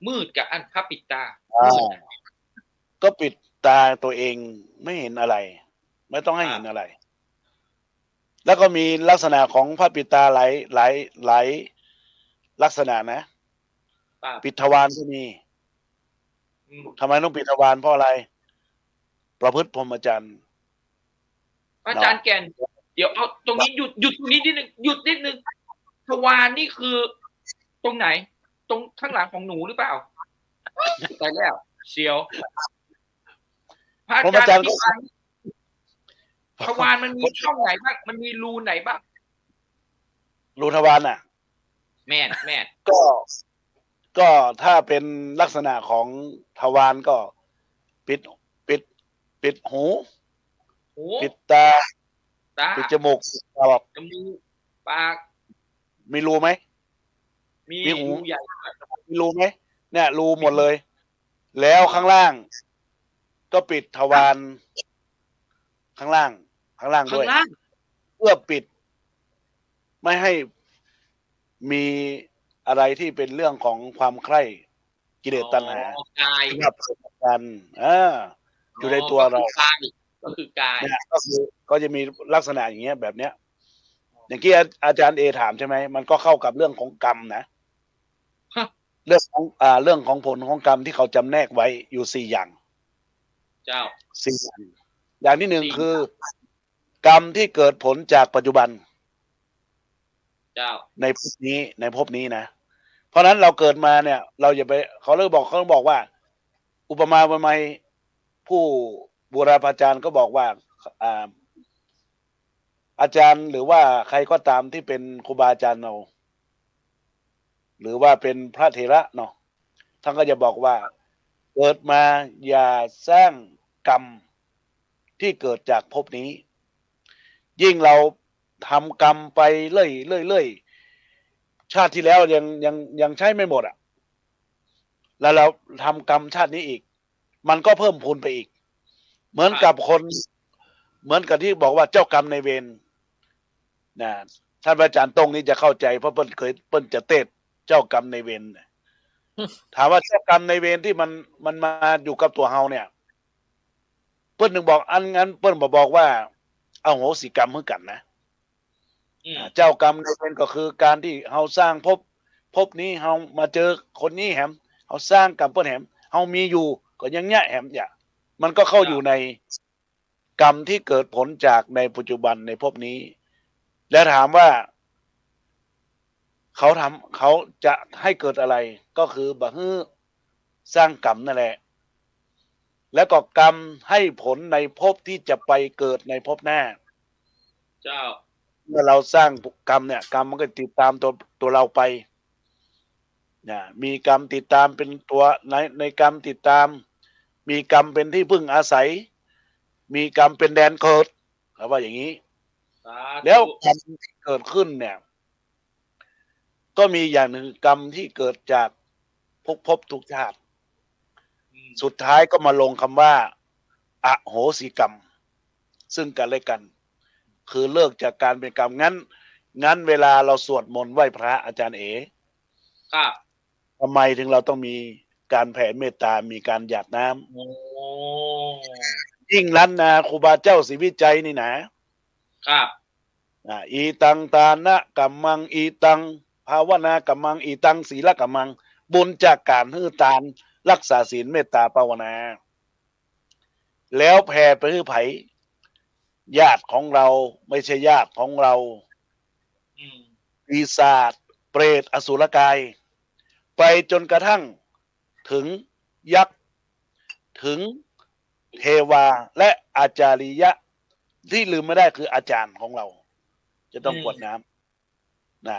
มืดกาอั้น พระปิดตา อ่า มืด ก็ปิดตาตัวเอง ไม่เห็นอะไร ไม่ต้องให้เห็นอะไร แล้วก็มีลักษณะของพระปิดตาหลาย หลาย หลายลักษณะนะ ครับ ปิดทวารก็มี อืม ทำไมต้องปิดทวาร เพราะอะไร ประพฤติพรหมจรรย์ อาจารย์แก่น เดี๋ยวเอาตรงนี้หยุด หยุดตรงนี้นิดนึง หยุดนิดนึง ทวารนี่คือตรงไหน ตรงข้างหลังของหนูหรือเปล่า ตายแล้ว เสียว พระอาจารย์ พระอาจารย์ อธิบาย ทวารมันมีช่องไหนบ้าง มันมีรูไหนบ้าง รูทวารน่ะ แม่น แม่น ก็ ก็ถ้าเป็นลักษณะของทวารก็ปิด ปิด ปิดหู หู ปิดตา ตา ปิดจมูก ปิดปาก จมูก ปาก มีรูไหม มี มีหู รูใหญ่ มีรูไหม เนี่ย รูหมดเลย แล้วข้างล่าง ก็ปิดทวาร ข้างล่าง ข้างล่างด้วย ข้างล่าง เพื่อปิด ไม่ให้มีอะไรที่เป็นเรื่องของความใคร่ กิเลสตัณหา อ๋อ กาย สำหรับกัน อ่า อยู่ในตัวเรา อ๋อ ก็คือกาย ก็คือกาย เนี่ย ก็คือ ก็จะมีลักษณะอย่างเงี้ย แบบเนี้ย อย่างที่อา อาจารย์เอถามใช่ไหม มันก็เข้ากับเรื่องของกรรมนะ ฮะ เรื่องของ อ่า เรื่องของผลของกรรมที่เขาจำแนกไว้อยู่สี่อย่าง เจ้า สี่อย่าง อย่างที่หนึ่ง สี่ คือ กรรมที่เกิดผลจากปัจจุบัน เจ้า ในภพนี้ ในภพนี้นะ เพราะฉะนั้นเราเกิดมาเนี่ย เราอย่าไป เขาเลยบอก เขาบอกว่า อุปมาอุปไมย ผู้บูรพาจารย์ก็บอกว่า อ่า อาจารย์หรือว่าใครก็ตามที่เป็นครูบาอาจารย์เรา หรือว่าเป็นพระเถระเนาะ ท่านก็จะบอกว่า เกิดมาอย่าสร้างกรรมที่เกิดจากภพนี้ ยิ่งเราทำกรรมไปเรื่อยๆ เรื่อยๆ ชาติที่แล้วยัง ยัง ยังใช้ไม่หมดอะ แล้วเราทำกรรมชาตินี้อีก มันก็เพิ่มพูนไปอีก เหมือนกับคน เหมือนกับที่บอกว่าเจ้ากรรมนายเวรนะ ท่านพระอาจารย์ต้งนี่จะเข้าใจ เพราะเปิ้นเคย เปิ้นจะเทศน์เจ้ากรรมนายเวรนะ ถามว่าเจ้ากรรมนายเวรที่มัน มันมาอยู่กับตั๋วเฮาเนี่ย เปิ้นถึงบอก อันนั้นเปิ้นบ่บอกว่าอโหสิกรรมหื้อกั๋นนะ อืม อ่า เจ้ากรรมนายเวรก็คือการที่เฮาสร้างภพ ภพนี้เฮามาเจอคนนี้แหม เฮาสร้างกรรมเปิ้นแหม เฮามีอยู่ก็ยังเยียะแหม อย่า มันก็เข้าอยู่ในกรรมที่เกิดผลจากในปัจจุบันในภพนี้ และถามว่า เขาทำ เขาจะให้เกิดอะไร ก็คือบ่หื้อสร้างกรรมนั่นแหละ แล้วก็กรรมให้ผลในภพที่จะไปเกิดในภพหน้า เจ้า เมื่อเราสร้างกรรมเนี่ย กรรมมันก็ติดตามตัว ตัวเราไป นะ มีกรรมติดตามเป็นตัว ใน ในกรรมติดตาม มีกรรมเป็นที่พึ่งอาศัย มีกรรมเป็นแดนเกิด เขาว่าอย่างนี้ สาธุ แล้วกรรมที่เกิดขึ้นเนี่ย ก็มีอย่างหนึ่ง กรรมที่เกิดจากทุกภพทุกชาติ อืม สุดท้ายก็มาลงคำว่า อโหสิกรรม ซึ่งกันและกัน คือเลิกจากการเป็นกรรม งั้น งั้นเวลาเราสวดมนต์ไหว้พระ อาจารย์เอ๋ ครับ ทำไมถึงเราต้องมีการแผ่เมตตา มีการหยาดน้ำ โอ้ ยิ่งล้านนาครูบาเจ้าศรีวิชัยนี่นะ ครับ อ่า อิตังทานกัมมัง อิตังภาวนากรรมัง อิตังศีลกรรมัง บุญจากการหื้อทาน รักษาศีล เมตตาภาวนา แล้วแผ่ไปหื้อใผ ญาติของเรา ไม่ใช่ญาติของเรา อืม ปีศาจ เปรต อสุรกาย ไปจนกระทั่งถึงยักษ์ ถึงเทวา และอาจาริยะ ที่ลืมไม่ได้คืออาจารย์ของเรา จะต้อง อืม กรวดน้ำ นะ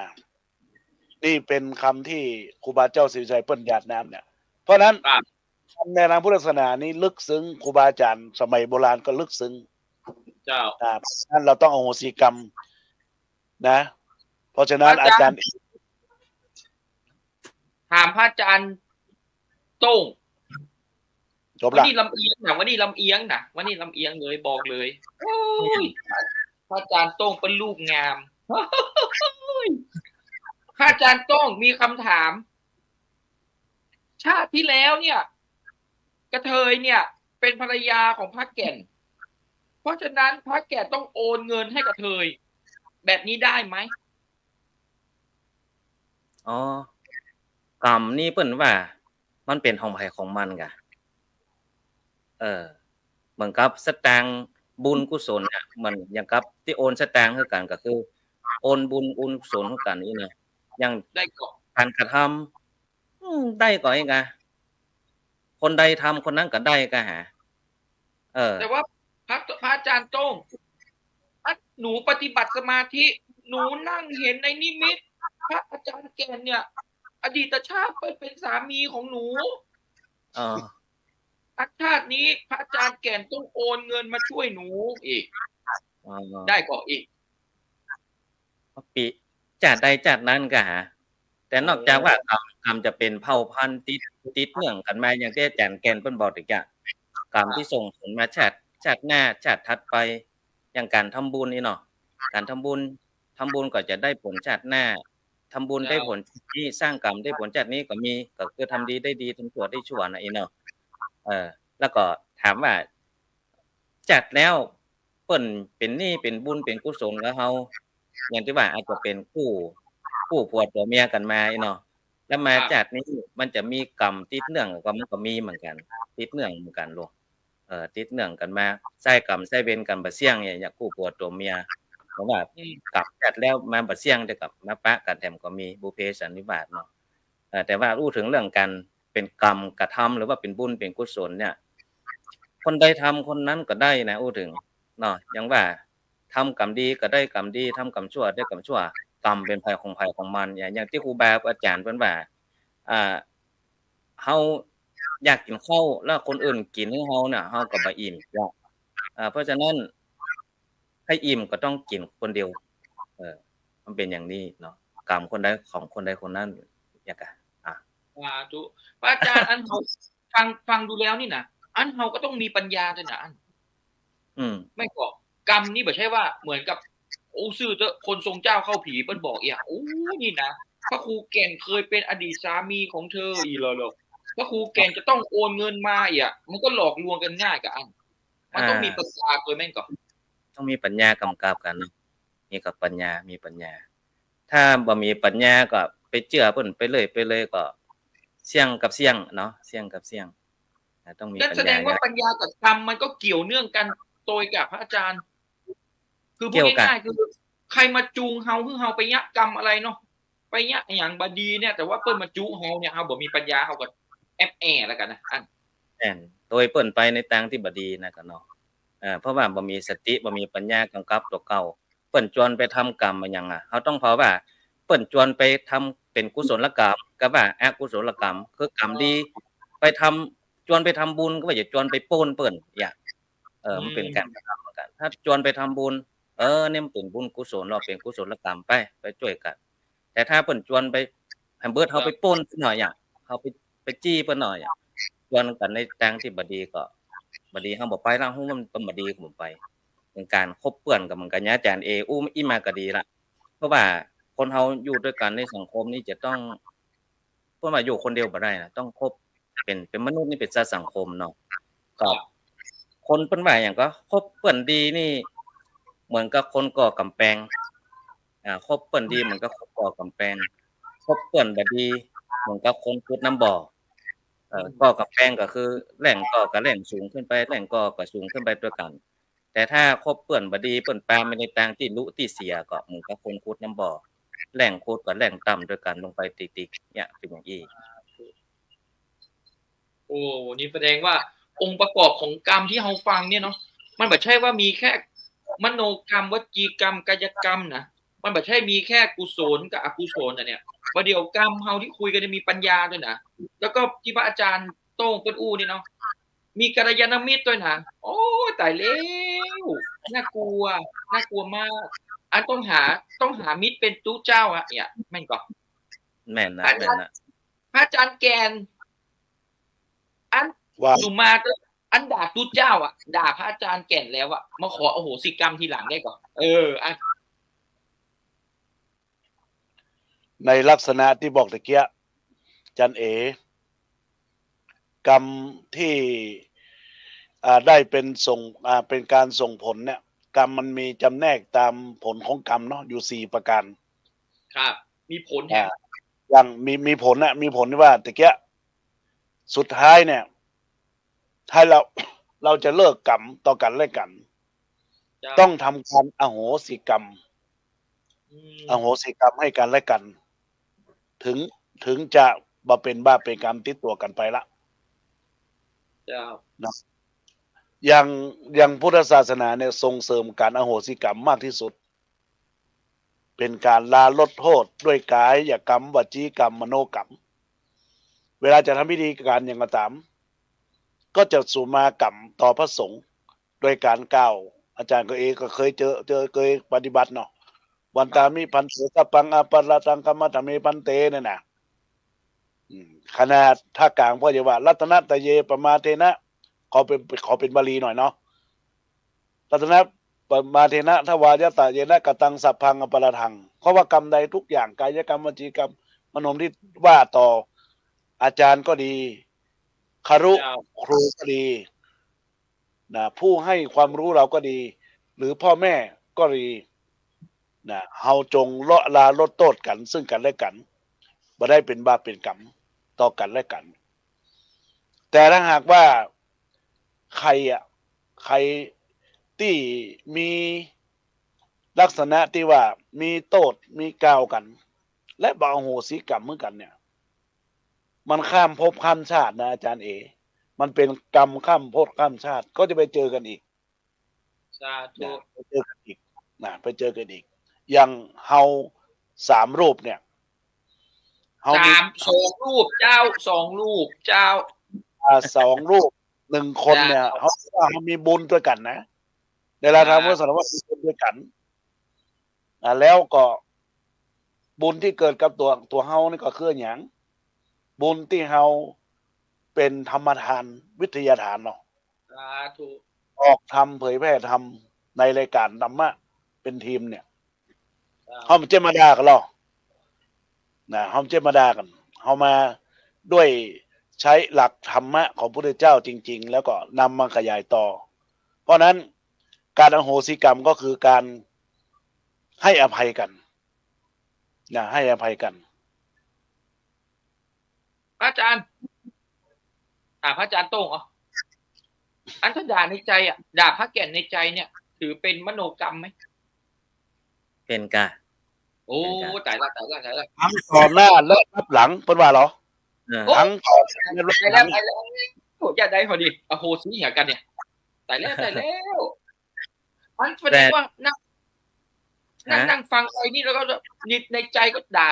นี่เป็นคำที่ครูบาเจ้าศรีวิชัยเปิ้นหยาดน้ำเนี่ย เพราะฉะนั้น ครับ ในทางพุทธศาสนานี้ลึกซึ้ง ครูบาอาจารย์สมัยโบราณก็ลึกซึ้ง เจ้า อ่า เพราะฉะนั้นเราต้องอโหสิกรรมนะ เพราะฉะนั้น อาจารย์ อาจารย์ ถามพระอาจารย์โต้ง จบละ วันนี้ลำเอียงนะ วันนี้ลำเอียงนะ วันนี้ลำเอียงเลย บอกเลย โอ้ย พระอาจารย์โต้งเปิ้นรูปงาม พระอาจารย์โต้งมีคำถาม ชาติที่แล้วเนี่ย กระเทยเนี่ย เป็นภรรยาของพระแก่น เพราะฉะนั้นพระแก่นต้องโอนเงินให้กระเทย แบบนี้ได้ไหม อ๋อ กรรมนี่เปิ้นว่า มันเป๋นของใผของมันก่ะ เออ เหมือนกับสตางค์บุญกุศลเนี่ย เหมือนอย่างกับตี้โอนสตางค์หื้อกั๋น ก็คือ โอนบุญโอนกุศลหื้อกั๋นนี่นะ อย่าง ได้ก่อ ก๋านกระทำ อืม ได้ก่อเองก่ะ คนใดทำคนนั้นก็ได้ก่ะหา เออ แต่ว่าพระ พระอาจารย์โต้ง อ่ะ หนูปฏิบัติสมาธิ หนูนั่งเห็นในนิมิต พระอาจารย์แก่นเนี่ย อดีตชาติไปเป็นสามีของหนู เออ อันชาตินี้พระอาจารย์แก่นต้องโอนเงินมาช่วยหนูอีก อ๋อ ได้ก่ออีก ปี๋ ชาติใดชาตินั้นก่ะหา แต่นอกจากว่ากรรม กรรมจะเป๋นเผ่าพันธุ์ติด ติดเนื่องกั๋นมา อย่างตี้อาจ๋ารย์แก่นเปิ้นบอกตะกี้ กรรมตี้ส่งผลมาชาติ ชาติหน้า ชาติถัดไป อย่างก๋านทำบุญนี่เนาะ ก๋านทำบุญ ทำบุญก็จะได้ผลชาติหน้า ทำบุญได้ผลชาตินี้ สร้างกรรมได้ผลชาตินี้ก็มี ก็คือทำดีได้ดี ทำชั่วได้ชั่วนะอี้เนาะ เออ แล้วก็ถามว่า ชาติแล้วเปิ้นเป๋นนี่เป๋นบุญเป๋นกุศลกับเฮา อย่างตี้ว่าอาจจะเป๋นคู่ คู่ผัวตั๋วเมียกั๋นมาอี้เนาะ แล้วมาชาตินี้มันจะมีกรรมติดเนื่องกั๋น มันก็มีเหมือนกั๋น ติดเนื่องเหมือนกั๋นลูก เออ ติดเนื่องกั๋นมา ใจ๊กรรมใจ๊เวรกั๋นบ่าเสี้ยงเนี่ย อย่างคู่ผัวตั๋วเมีย เพราะว่ากรรมชาติแล้วมาบ่าเสี้ยง แต่ก็มาปะกั๋นแถมก็มี บุพเพสันนิวาสเนาะ เอ่อ แต่ว่าอู้เถิงเรื่องก๋านเป๋นกรรมกระทำ หรือว่าเป๋นบุญเป๋นกุศลเนี่ย คนใดทำคนนั้นก็ได้นะ อู้เถิงเนาะ อย่างว่าทำกรรมดีก็ได้กรรมดี ทำกรรมชั่วได้กรรมชั่ว กรรมเป๋นใผของใผของมันเนี่ย อย่างตี้ครูบาอาจ๋ารย์เปิ้นว่า อ่า เฮาอยากกิ๋นข้าว แล้วคนอื่นกิ๋นหื้อเฮาเนี่ย เฮาก็บ่อิ่มเนาะ อ่า เพราะฉะนั้น ให้อิ่มก็ต้องกิ๋นคนเดียว เออ มันเป๋นอย่างนี้เนาะ กรรมคนใดของคนใดคนนั้น อย่างกะ อ่ะ สาธุ พระอาจารย์ อันเฮาฟัง ฟังดูแล้วนี่นะ อันเฮาก็ต้องมีปัญญาด้วยนะ อัน อืม แม่นก่อ กรรมนี่บ่ใจ้ว่าเหมือนกับ โอ้ ซื่อเต๊อะ คนทรงเจ้าเข้าผีเปิ้นบอกเอี้ย โอ้ นี่นะ พระครูแก่นเคยเป็นอดีตสามีของเธอ อี้เหรอ พระครูแก่นจะต้องโอนเงินมาเอี้ย มันก็หลอกลวงกั๋นง่ายก่ะอัน มันต้องมีปัญญาตวยแม่นก่อ ต้องมีปัญญากำกับกั๋นเนาะ มีกับปัญญา มีปัญญา ถ้าบ่มีปัญญาก็ไปเจื้อเปิ้นไปเรื่อยไปเลยก็เสี้ยงกับเสี้ยงเนาะ เสี้ยงกับเสี้ยง อ่า ต้องมีปัญญา นั่นแสดงว่าปัญญากับกรรมมันก็เกี่ยวเนื่องกั๋นตวยก่ะพระอาจารย์ คือพูดง่ายๆ คือใผมาจูงเฮา หื้อเฮาไปเยียะกรรมอะไรเนาะ ไปเยียะอะหยังบ่ดีเนี่ย แต่ว่าเปิ้นมาจุเฮาเนี่ย เฮาบ่มีปัญญา เฮาก็แอบแอ่แล้วกั๋นนะ อัน แอ่น ตวยเปิ้นไปในตางตี้บ่ดีนะก่ะเนาะ เอ่อ เพราะว่าบ่มีสติ บ่มีปัญญากำกับตั๋วเก่า เปิ้นจวนไปทำกรรมอะหยังอะ เฮาต้องผ่อว่า เปิ้นจวนไปทำเป๋นกุศลกรรม ก็ว่าอกุศลกรรม คือกรรมดี ไปทำ จวนไปทำบุญ ก็ว่าจะจวนไปป้นเปิ้น อย่าง เออ มันเป๋นก๋านกระทำเหมือนกั๋น ถ้าจวนไปทำบุญ เออ เนี่ยมันเป๋นบุญกุศล เฮาเป๋นกุศลกรรมไป ไปจ้วยกั๋น แต่ถ้าเปิ้นจวนไป หื้อเปิ้นเฮาไปป้นเปิ้นหน่อยอะ เฮาไป ไปจี้เปิ้นหน่อยอะ จวนกั๋นในตางตี้บ่ดีก็ บ่ดี เฮาบ่ไปละ ฮู้ว่ามันบ่ดีก็บ่ไป เป๋นก๋านคบเปื้อนกั๋นเหมือนกั๋น อย่างอาจ๋ารย์เออู้อี้มาก็ดีละ เพราะว่าคนเฮาอยู่ตวยกั๋นในสังคมนี่จะต้อง เปิ้นว่าอยู่คนเดียวบ่ได้นะ ต้องคบ เป๋น เป๋นมนุษย์นี่เป๋นสัตว์สังคมเนาะ ก็ คนเปิ้นว่าอะหยังก็ คบเปื้อนดีนี่เหมือนกับคนก่อกำแปง อ่า คบเปื้อนดีเหมือนกับคนก่อกำแปง คบเปื้อนบ่ดีเหมือนกับคนขุดน้ำบ่อ เอ่อ ก่อกำแปงก็คือแหล่งก่อกับแหล่งสูงขึ้นไป แหล่งก่อก็สูงขึ้นไปตวยกั๋น แต่ถ้าคบเปื้อนบ่ดี เปิ้นปาไปในตางตี้ลุตี้เสีย ก็เหมือนกับคนขุดน้ำบ่อ แหล่งขุดกับแหล่งต่ำตวยกั๋นลงไปติ๊กๆ เนี่ย เป๋นอย่างอี้ โอ้ นี่แสดงว่าองค์ประกอบของกรรมที่เฮาฟังเนี่ยเนาะ มันบ่ใจ้ว่ามีแค่มโนกรรม วจีกรรม กายกรรมนะ มันบ่ใจ้มีแค่กุศลกับอกุศลนะเนี่ย ประเดี๋ยวกรรมเฮาตี้คุยกั๋นเนี่ยมีปัญญาตวยนะ แล้วก็ตี้พระอาจ๋ารย์โต้งเปิ้นอู้เนี่ยเนาะ มีกัลยาณมิตรตวยนะ โอ้ ต๋ายแล้ว น่ากลัว น่ากลัวมาก อันต้องหา ต้องหามิตรเป๋นตุ๊เจ้าอะ เนี่ย แม่นก่อ แม่นนะ อาจ๋ารย์ แม่นนะ พระอาจ๋ารย์แก่น อัน ว่า สุมาก็อันด่าตุ๊เจ้าอะ ด่าพระอาจารย์แก่นแล้วอะ มาขออโหสิกรรมทีหลังได้ก่อ เออ อ่ะ ในลักษณะตี้บอกตะเกียะ อาจารย์เอ๋ กรรมตี้ อ่า ได้เป๋นส่ง อ่า เป๋นก๋านส่งผลเนี่ย กรรมมันมีจ๋ำแนกต๋ามผลของกรรมเนาะ อยู่สี่ประก๋าน ครับ มีผลแหม อ่า อย่างมี มีผลนะ มีผลตี้ว่าตะเกียะ สุดท้ายเนี่ย ถ้าเฮา เฮาจะเลิกกรรมต่อกั๋นและกั๋น เจ้า ต้องทำก๋านอโหสิกรรม อืม อโหสิกรรมหื้อกั๋นและกั๋น เถิง เถิงจะบ่เป๋นบาปเป๋นกรรมติดตั๋วกั๋นไปละ เจ้า นะ อย่าง อย่างพุทธศาสนาเนี่ยส่งเสริมก๋านอโหสิกรรมมากตี้สุด เป๋นก๋านลาลดโต้ษด้วยก๋ายกรรม วจีกรรม มโนกรรม เวลาจะทำพิธีก๋านหยังก็ต๋าม ก็จะสุมากรรมต่อพระสงฆ์ โดยก๋านกล่าว อาจ๋ารย์ก็เองก็เกยเจอ เจอ เกยปฏิบัติเนาะ วันตามิภันเต สัพพังอปะราธัง ขะมะถะเมภันเต เนี่ยนะ อืม ขนาดถ้ากลางพ่อจะว่า รัตนะตะเยปะมาเทนะ ขอเป๋น ขอเป๋นบาลีหน่อยเนาะ รัตนะปะมาเทนะ ทวายะตะเยนะ กะตัง สัพพังอปะราธัง เพราะว่ากรรมใดทุกอย่าง ก๋ายกรรม วจีกรรม มโนกรรม ตี้ว่าต่ออาจ๋ารย์ก็ดี ครุครูก็ดี นะ ผู้หื้อความฮู้เฮาก็ดี หรือพ่อแม่ก็ดี นะ เฮาจงละ ลาลดโต้ษกั๋น ซึ่งกั๋นและกั๋น บ่ได้เป๋นบาปเป๋นกรรมต่อกั๋นและกั๋น แต่ถ้าหากว่าใผอะ ใผตี้มีลักษณะตี้ว่ามีโต้ษ มีกล่าวกั๋น และบ่อโหสิกรรมหื้อกั๋นเนี่ย มันข้ามภพข้ามชาตินะอาจ๋ารย์เอ๋ มันเป๋นกรรมข้ามภพข้ามชาติ ก็จะไปเจอกั๋นอีก สาธุ นะ ไปเจอกั๋นอีก นะ ไปเจอกั๋นอีก อย่างเฮาสามรูปเนี่ย เฮามี สาม สองรูปเจ้า สองรูปเจ้า อ่า สองรูป หนึ่งคนเนี่ย เจ้า เฮา เฮามีบุญตวยกั๋นนะ ในลาวเฮา เจ้า สารภาพมีบุญตวยกั๋น อ่า แล้วก็บุญตี้เกิดกับตั๋ว ตั๋วเฮานี่ก็คือหยัง บุญตี้เฮาเป๋นธรรมทาน วิทยาทานเนาะ สาธุ ออกธรรม เผยแผ่ธรรมในรายก๋านธรรมะเป๋นทีมเนี่ย เจ้า เฮาบ่ใจ้มาด่ากั๋นหรอกนะ เฮาบ่ใจ้มาด่ากั๋น เฮามาด้วยใจ๊หลักธรรมะของพระพุทธเจ้าจริงๆ แล้วก็นำมาขยายต่อ เพราะฉะนั้นก๋านอโหสิกรรมก็คือก๋านหื้ออภัยกั๋น นะ หื้ออภัยกั๋น พระอาจ๋ารย์ ถามพระอาจ๋ารย์โต้งเอา อันถ้าด่าในใจ๋อะ ด่าพระแก่นในใจ๋เนี่ย ถือเป๋นมโนกรรมไหม เป๋นก่า โอ้ เป๋นก่า ต๋ายละ ต๋ายละ ต๋ายละ ทั้งต่อหน้าและรับหลัง เปิ้นว่าเหรอ เออ โอ้ ทั้งต่อหน้าและรับหลัง ต๋ายแล้ว ต๋ายแล้ว โอ้ อย่าได้พอดี อโหสิหากั๋นเนี่ย ต๋ายแล้ว ต๋ายแล้ว มันแสดงว่านั่ง นั่ง ฮะ นั่งฟังไปนี่แล้วก็นิดในใจ๋ก็ด่า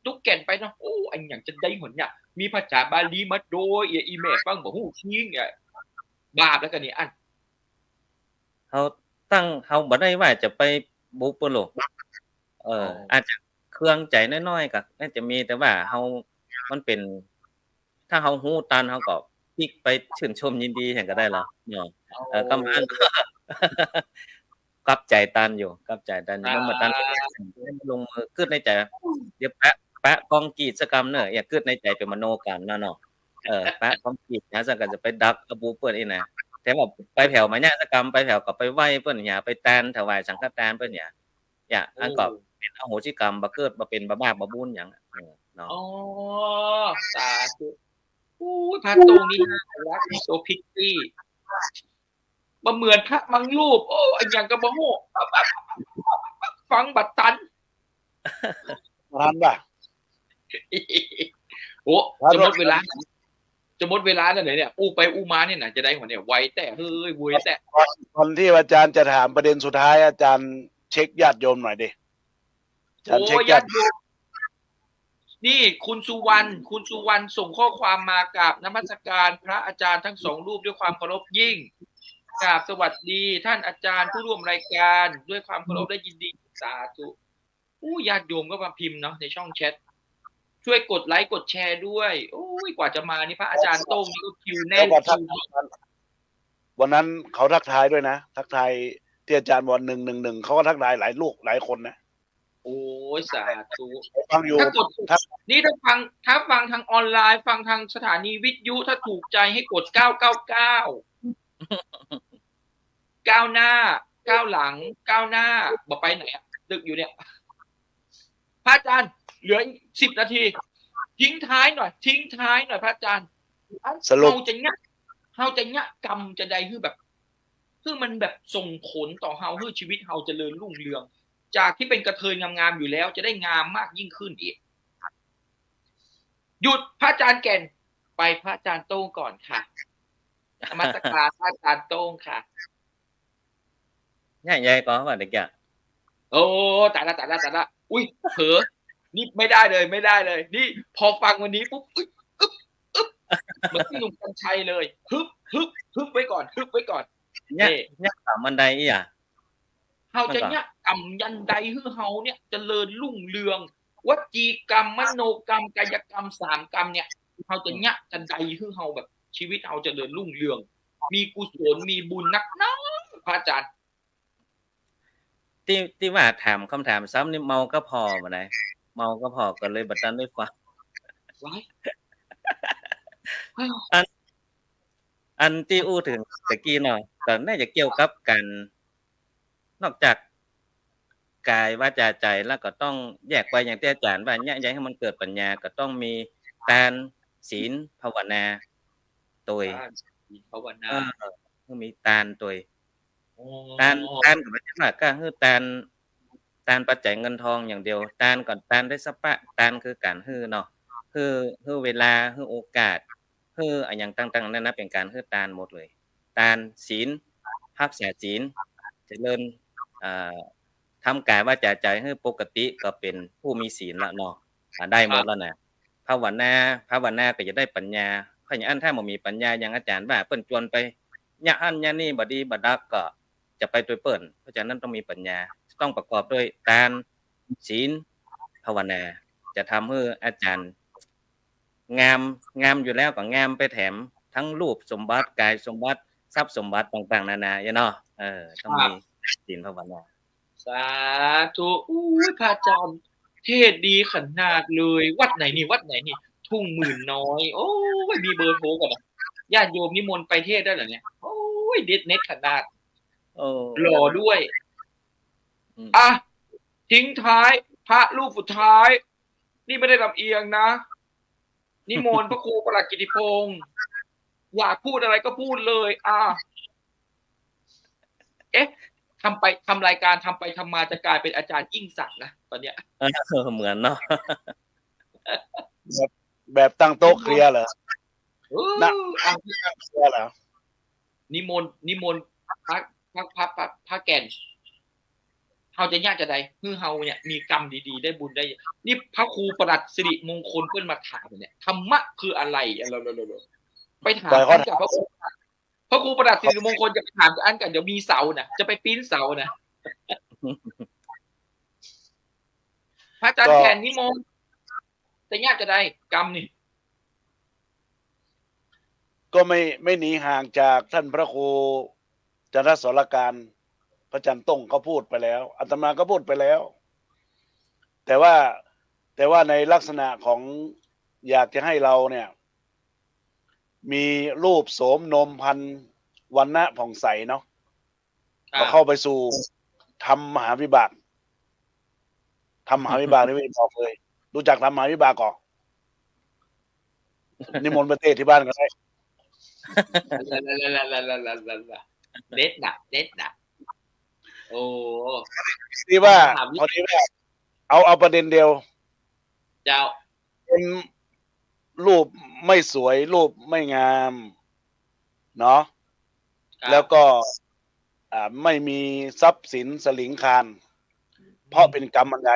ตุ๊กแก่นไปเนาะ โอ้ อันหยังจะได้หนเนี่ย มีภาษาบาลีมาโดย อีแม่ฟังบ่ฮู้จริงเนี่ย บาปแล้วกั๋นเนี่ย อัน เฮาตั้ง เฮาบ่ได้ว่าจะไปบุกเปิ้นหรอก เออ อ๋อ อาจจะเคืองใจ๋น้อยๆ ก็น่าจะมี แต่ว่าเฮา มันเป๋น ถ้าเฮาฮู้ตัน เฮาก็ปิ๊กไปชื่นชมยินดีหยังก็ได้ละเนาะ เออ ก็มา กลับใจ๋ตันอยู่ กลับใจ๋ตันอยู่ อ่า มันเหมือนตันลงมือกึ๊ดในใจ๋ เดี๋ยวแปะ แปะกองกรีดสักกำเน่อ อย่ากึ๊ดในใจ๋เป๋นมโนกรรมนะเนาะ เออ แปะกองกรีดนะ สักกำจะไปดักเอาบุญเปิ้นอี้นะ แต่ว่าไปแผวมาเนี่ยสักกำ ไปแผวก็ไปไหว้เปิ้นเนี่ย ไปแตนถวายสังฆทานเปิ้นเนี่ย เนี่ย อันก็ โอ้ เป๋นอโหสิกรรม บ่เกิด บ่เป๋น บ่บาป บ่บุญหยัง เออ เนาะ อ๋อ สาธุ อู้ย พระโต้งนี่น่ารัก so pretty บ่เหมือนพระบางรูป โอ้ อันหยังก็บ่ฮู้ ฟังบ่ตัน บ่ตันบ่ะ โอ้ จะหมดเวลา จะหมดเวลาแล้วเนี่ย อู้ไปอู้มาเนี่ยนะ จะได้หัวเนี่ย ไวแต๊ เฮ้ย เว้ยแต๊ ก่อน ก่อนตี้อาจ๋ารย์จะถามประเด็นสุดท้าย อาจ๋ารย์เช็คญาติโยมหน่อยดิ อาจ๋ารย์เช็ค โอ้ ญาติ ญาติโยม นี่คุณสุวรรณ คุณสุวรรณส่งข้อความมา กราบนมัสการพระอาจารย์ทั้งสองรูปด้วยความเคารพยิ่ง กราบสวัสดีท่านอาจารย์ผู้ร่วมรายการด้วยความเคารพและยินดี สาธุ อู้ ญาติโยมก็มาพิมพ์เนาะในช่องแชท ช่วยกดไลค์กดแชร์ด้วย โอ้ย กว่าจะมานี่พระอาจารย์โต้งนี่ก็คิวแน่น แล้วก็ทัก คิว วันนั้นเขาทักทายด้วยนะ ทักทายที่อาจารย์บอก หนึ่งหนึ่งหนึ่ง เขาก็ทักทายหลายลูกหลายคนนะ โอ้ย สาธุ ฟังอยู่ ถ้ากด ถ้า นี่ถ้าฟัง ถ้าฟังทางออนไลน์ ฟังทางสถานีวิทยุ ถ้าถูกใจให้กด เก้าเก้าเก้า ก้าวหน้า ก้าวหลัง ก้าวหน้า บ่ไปไหนอะ ดึกอยู่เนี่ย พระอาจารย์ เหลืออีก สิบ นาที ทิ้งท้ายหน่อย ทิ้งท้ายหน่อย พระอาจารย์ สรุป เฮาจะเยียะ เฮาจะเยียะกรรมจะใดหื้อแบบ หื้อมันแบบส่งผลต่อเฮา หื้อชีวิตเฮาเจริญรุ่งเรือง จากที่เป็นกระเทยงามๆอยู่แล้ว จะได้งามมากยิ่งขึ้นอีก หยุด พระอาจารย์แก่น ไปพระอาจารย์โต้งก่อนค่ะ นมัสการพระอาจารย์โต้งค่ะ เยียะใหญ่ก่อว่าตะกี้ โอ้ ตายละ ตายละ ตายละ อุ๊ย เผลอ นี่ไม่ได้เลย ไม่ได้เลย นี่พอฟังวันนี้ปุ๊บ อึ๊บ อึ๊บ อึ๊บ เหมือนพี่หนุ่มกรรชัยเลย ฮึบ ฮึบ ฮึบไว้ก่อน ฮึบไว้ก่อน เยียะ นี่ เยียะต๋ามบันไดอี้อะ เฮาจะเยียะกรรมอันใดหื้อเฮาเนี่ยเจริญรุ่งเรือง วจีกรรม มโนกรรม กายกรรม สามกรรมเนี่ย เฮาจะเยียะอันใดหื้อเฮาแบบชีวิตเฮาเจริญรุ่งเรือง มีกุศล มีบุญนักหนา พระอาจารย์ ตี้ ตี้ว่าถามกำถามซ้ำนี่เมาก็ผ่อบ่าได เมาก็ผ่อก็เลยบ่ตันได้ฟัง ว้าย อัน อันตี้อู้เถิงตะกี้เนาะ ก็น่าจะเกี่ยวกับก๋าน นอกจากก๋าย วาจา ใจ๋ แล้วก็ต้องแยกไปอย่างตี้อาจ๋ารย์ว่า เยียะใหญ่หื้อมันเกิดปั๋ญญา ก็ต้องมีตาน ศีล ภาวนา โตย ตาน ศีล ภาวนา เออ ต้องมีตานโตย อ๋อ ตาน ตานก็บ่ใจ้ว่าก็หื้อตาน ตานปัจจัยเงินทองอย่างเดียว ตานก็ตานได้สัพพะ ตานคือก๋านหื้อเนาะ หื้อ หื้อเวลา หื้อโอกาส หื้ออะหยังต่างๆ นั้นนะ เป๋นก๋านหื้อตานหมดเลย ตาน ศีล ฮักษาศีล เจริญ เอ่อ ทำก๋ายวาจาใจ๋หื้อปกติก็เป๋นผู้มีศีลละเนาะ อ่า ได้หมดละนะ ภาวนา ภาวนาก็จะได้ปั๋ญญา เพราะอย่างอั้นถ้าบ่มีปั๋ญญาอย่างอาจ๋ารย์ว่า เปิ้นจวนไปเยียะหั้นเยียะนี่บ่ดีบ่ดักก็จะไปตวยเปิ้น เพราะฉะนั้นต้องมีปั๋ญญา ต้องประกอบด้วยตาน ศีล ภาวนา จะทำหื้ออาจ๋ารย์ งาม งามอยู่แล้วก็งามไปแถม ทั้งรูปสมบัติ ก๋ายสมบัติ ทรัพย์สมบัติต่างๆ นานา เนาะ เออ ต้องมี ครับ ศีลภาวนา สาธุ อู้ย พระอาจ๋ารย์ เทศน์ดีขนาดเลย วัดไหนนี่ วัดไหนนี่ ทุ่งหมื่นน้อย โอ้ย มีเบอร์โทรก่อนนะ ญาติโยมนิมนต์ไปเทศน์ได้เหรอเนี่ย โอ้ย เด็ดเน็ตขนาด เออ หล่อด้วย อืม อ่ะ ทิ้งท้าย พระรูปสุดท้าย นี่ไม่ได้ลำเอียงนะ นิมนต์พระครูประหลัดกิติพงษ์ อยากพูดอะไรก็พูดเลย อ่ะ เอ๊ะ ทำไป ทำรายการ ทำไปทำมาจะกลายเป็นอาจ๋ารย์ยิ่งศักดิ์นะ ตอนเนี้ย เออ เหมือนเนาะ แบบ แบบตั้งโต๊ะเคลียร์เหรอ เออ นะ อ่ะ เคลียร์เหรอ นิมนต์ นิมนต์พระ พระ พระ พระ พระแก่น เฮาจะเยียะจะใด หื้อเฮาเนี่ยมีกรรมดีๆ ได้บุญได้ นี่พระครูประหลัดสิริมงคลเปิ้นมาถามเนี่ย ธรรมะคืออะไร อ่ะ เรา เรา เรา เรา ไปถาม ปล่อยเขา อั้นกับพระครู พระครูประหลัดสิริมงคลจะไปถามอั้นกับ เดี๋ยวมีเสานะ จะไปปีนเสานะ พระอาจ๋ารย์ ก็ แก่นนิมนต์ จะเยียะจะใด กรรมนี่ ก็ไม่ ไม่หนีห่างจากท่านพระครูจันทสรการ พระอาจ๋ารย์ต้งก็พูดไปแล้ว อาตมาก็พูดไปแล้ว แต่ว่า แต่ว่าในลักษณะของอยากจะให้เราเนี่ย มีรูปโสมนมพรรณ วรรณะผ่องใสเนาะ ครับ ก็เข้าไปสู่ธรรมมหาวิบาก ธรรมมหาวิบากนี่ไม่บอกเลย รู้จักธรรมมหาวิบากก่อ นิมนต์ไปเทศน์ตี้บ้านก็ได้ เด็ดนะ เด็ดนะ โอ้ ตี้ว่า ถาม พอดีว่า เอา เอาประเด็นเดียว เจ้า เป็นรูปไม่สวย รูปไม่งาม เนาะ ครับ แล้วก็ อ่า ไม่มีทรัพย์สินสลิงคาร เพราะเป็นกรรมอันใด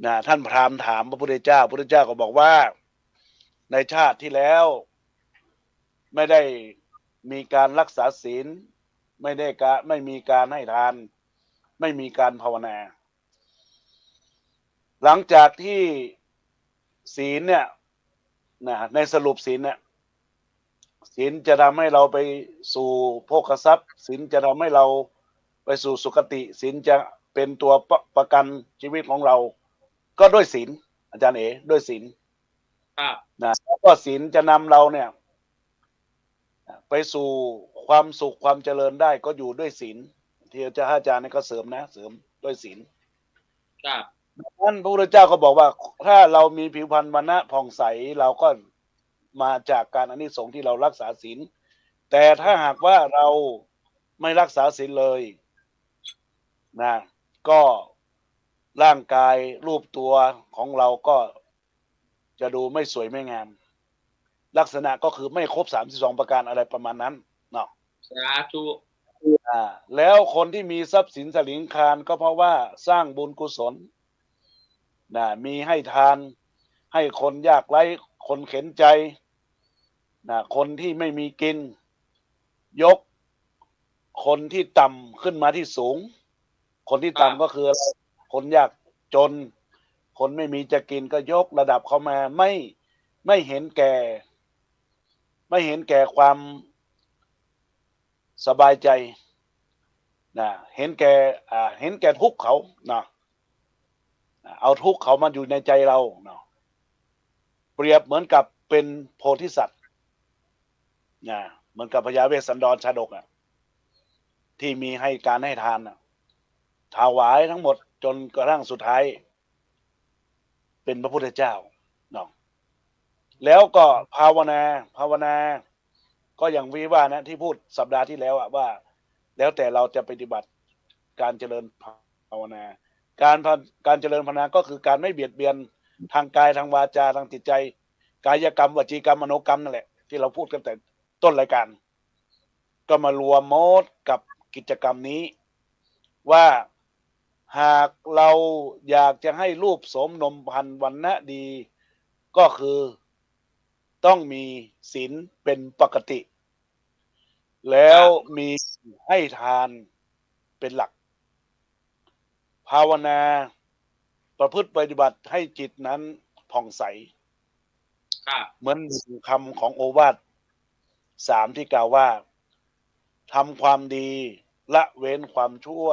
นะ ท่านพราหมณ์ถามพระพุทธเจ้า พระพุทธเจ้าก็บอกว่า ในชาติที่แล้ว ไม่ได้มีการรักษาศีล ไม่ได้กะ ไม่มีการให้ทาน ไม่มีการภาวนา หลังจากที่ ศีลเนี่ย นะ ในสรุปศีลเนี่ย ศีลจะทำให้เราไปสู่โภคทรัพย์ ศีลจะทำให้เราไปสู่สุคติ ศีลจะเป็นตัวประ ประกันชีวิตของเรา ก็ด้วยศีล อาจารย์เอ๋ ด้วยศีล ครับ นะ แล้วก็ศีลจะนำเราเนี่ย ไปสู่ความสุขความเจริญได้ก็อยู่ด้วยศีล ที่อาจารย์ อาจารย์นี่ก็เสริมนะ เสริมด้วยศีล ครับ ดังนั้นพระพุทธเจ้าก็บอกว่า ถ้าเรามีผิวพรรณวรรณะผ่องใส เราก็มาจากการอานิสงส์ที่เรารักษาศีล แต่ถ้าหากว่าเราไม่รักษาศีลเลยนะ ก็ร่างกายรูปตัวของเราก็ จะดูไม่สวยไม่งาม ลักษณะก็คือไม่ครบสามสิบสองประการ อะไรประมาณนั้นเนาะ สาธุ อ่า แล้วคนที่มีทรัพย์สินสาลิงคารก็เพราะว่าสร้างบุญกุศล นะ มีให้ทาน ให้คนยากไร้ คนเข็ญใจ นะ คนที่ไม่มีกิน ยกคนที่ต่ำขึ้นมาที่สูง คนที่ต่ำ ครับ ก็คืออะไร คนยากจน คนไม่มีจะกินก็ยกระดับเขามา ไม่ ไม่เห็นแก่ ไม่เห็นแก่ความสบายใจ นะ เห็นแก่ อ่า เห็นแก่ทุกข์เขา นะ เอาทุกข์เขามาอยู่ในใจเรา เนาะ เปรียบเหมือนกับเป็นโพธิสัตว์ นะ เหมือนกับพญาเวสสันดรชาดกอะ ที่มีให้การให้ทานอะ ถวายทั้งหมดจนกระทั่งสุดท้าย เป็นพระพุทธเจ้า เนาะ แล้วก็ภาวนา ภาวนา ก็อย่างที่ว่านะ ที่พูดสัปดาห์ที่แล้วอะ ว่าแล้วแต่เราจะปฏิบัติการเจริญภาวนา การภา- การเจริญภาวนาก็คือการไม่เบียดเบียนทางกาย ทางวาจา ทางจิตใจ กายกรรม วจีกรรม มโนกรรมนั่นแหละ ที่เราพูดกันแต่ต้นรายการ ก็มารวมหมดกับกิจกรรมนี้ ว่าหากเราอยากจะให้รูปโสมนมพรรณวรรณะดี ก็คือต้องมีศีลเป็นปกติ แล้ว ครับ มีให้ทานเป็นหลัก ภาวนาประพฤติปฏิบัติให้จิตนั้นผ่องใส ครับ เหมือนหนึ่งคำของโอวาทสามที่กล่าวว่า ทำความดี ละเว้นความชั่ว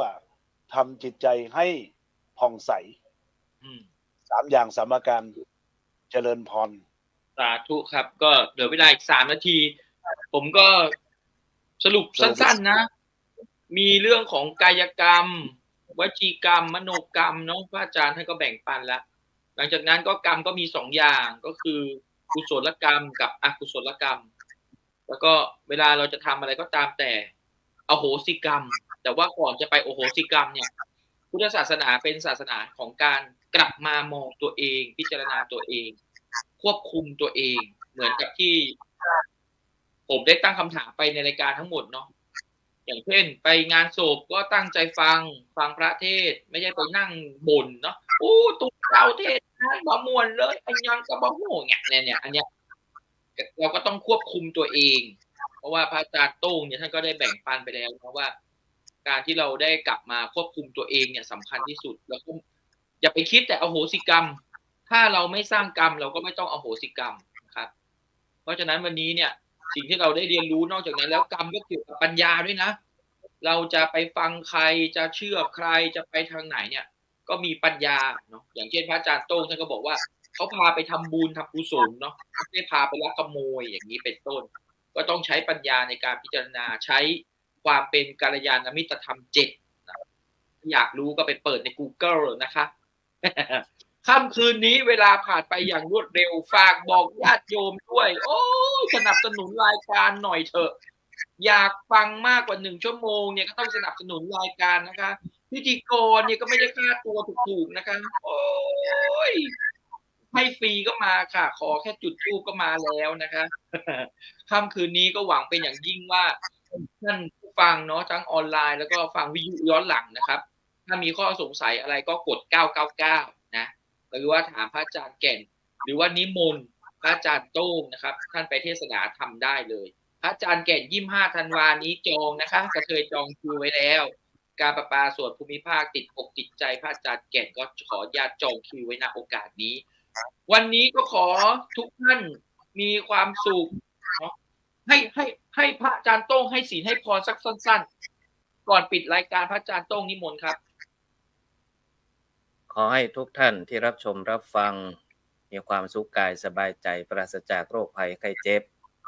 ทำจิตใจให้ผ่องใส อืม สามอย่างสามประการ เจริญพร สาธุครับ ก็เหลือเวลาอีกสามนาที ผมก็สรุป สรุป สั้นๆ นะ มีเรื่องของกายกรรม วจีกรรม มโนกรรมเนาะ พระอาจารย์ท่านก็แบ่งปันละ หลังจากนั้นก็กรรมก็มีสองอย่าง ก็คือกุศลกรรมกับอกุศลกรรม แล้วก็เวลาเราจะทำอะไรก็ตามแต่ อโหสิกรรม แต่ว่าก่อนจะไปอโหสิกรรมเนี่ย พุทธศาสนาเป็นศาสนาของการกลับมามองตัวเอง พิจารณาตัวเอง ควบคุมตัวเอง เหมือนกับที่ผมได้ตั้งคำถามไปในรายการทั้งหมดเนาะ อย่างเช่น ไปงานศพก็ตั้งใจฟัง ฟังพระเทศน์ ไม่ใช่ไปนั่งบ่นเนาะ โอ้ ตุ๊เจ้าเทศน์นั้นบ่ม่วนเลย อันยังก็บ่ฮู้เนี่ย เนี่ย เนี่ย อันเนี้ย เราก็ต้องควบคุมตัวเอง เพราะว่าพระอาจารย์โต้งเนี่ยท่านก็ได้แบ่งปันไปแล้วนะว่า การที่เราได้กลับมาควบคุมตัวเองเนี่ยสำคัญที่สุด แล้วก็อย่าไปคิดแต่อโหสิกรรม ถ้าเราไม่สร้างกรรม เราก็ไม่ต้องอโหสิกรรมนะครับ เพราะฉะนั้นวันนี้เนี่ย สิ่งที่เราได้เรียนรู้นอกจากนั้นแล้ว กรรมก็เกี่ยวกับปัญญาด้วยนะ เราจะไปฟังใคร จะเชื่อใคร จะไปทางไหนเนี่ย ก็มีปัญญาเนาะ อย่างเช่นพระอาจารย์โต้งท่านก็บอกว่า เขาพาไปทำบุญทำกุศลเนาะ ไม่ได้พาไปลักขโมยอย่างนี้เป็นต้น ก็ต้องใช้ปัญญาในการพิจารณา ใช้ความเป็นกัลยาณมิตรธรรมเจ็ดนะ อยากรู้ก็ไปเปิดใน Google นะคะ ค่ำคืนนี้เวลาผ่านไปอย่างรวดเร็ว ฝากบอกญาติโยมด้วย โอ้ย สนับสนุนรายการหน่อยเถอะ อยากฟังมากกว่าหนึ่งชั่วโมงเนี่ยก็ต้องสนับสนุนรายการนะคะ พิธีกรเนี่ยก็ไม่ได้ค่าตัวถูกๆ นะคะ โอ้ย ให้ฟรีก็มาค่ะ ขอแค่จุดธูปก็มาแล้วนะคะ ค่ำคืนนี้ก็หวังเป็นอย่างยิ่งว่า ท่านผู้ฟังเนาะ ทั้งออนไลน์แล้วก็ฟังวิทยุย้อนหลังนะครับ ถ้ามีข้อสงสัยอะไรก็กดเก้าเก้าเก้านะ หรือว่าถามพระอาจารย์แก่น หรือว่านิมนต์พระอาจารย์โต้งนะครับ ท่านไปเทศนาธรรมได้เลย พระอาจารย์แก่น ยี่สิบห้าธันวานี้จองนะคะ กระเทยจองคิวไว้แล้ว การประปาส่วนภูมิภาคติดอกติดใจพระอาจารย์แก่น ก็ขออนุญาตจองคิวไว้ ณ โอกาสนี้ วันนี้ก็ขอทุกท่านมีความสุขเนาะ ให้ ให้ ให้พระอาจารย์โต้งให้ศีลให้พรสักสั้นๆ ก่อนปิดรายการ พระอาจารย์โต้งนิมนต์ครับ ขอให้ทุกท่านที่รับชมรับฟัง มีความสุขกายสบายใจ ปราศจากโรคภัยไข้เจ็บ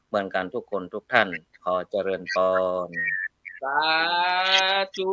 เหมือนกันทุกคนทุกท่าน ขอเจริญพร สาธุ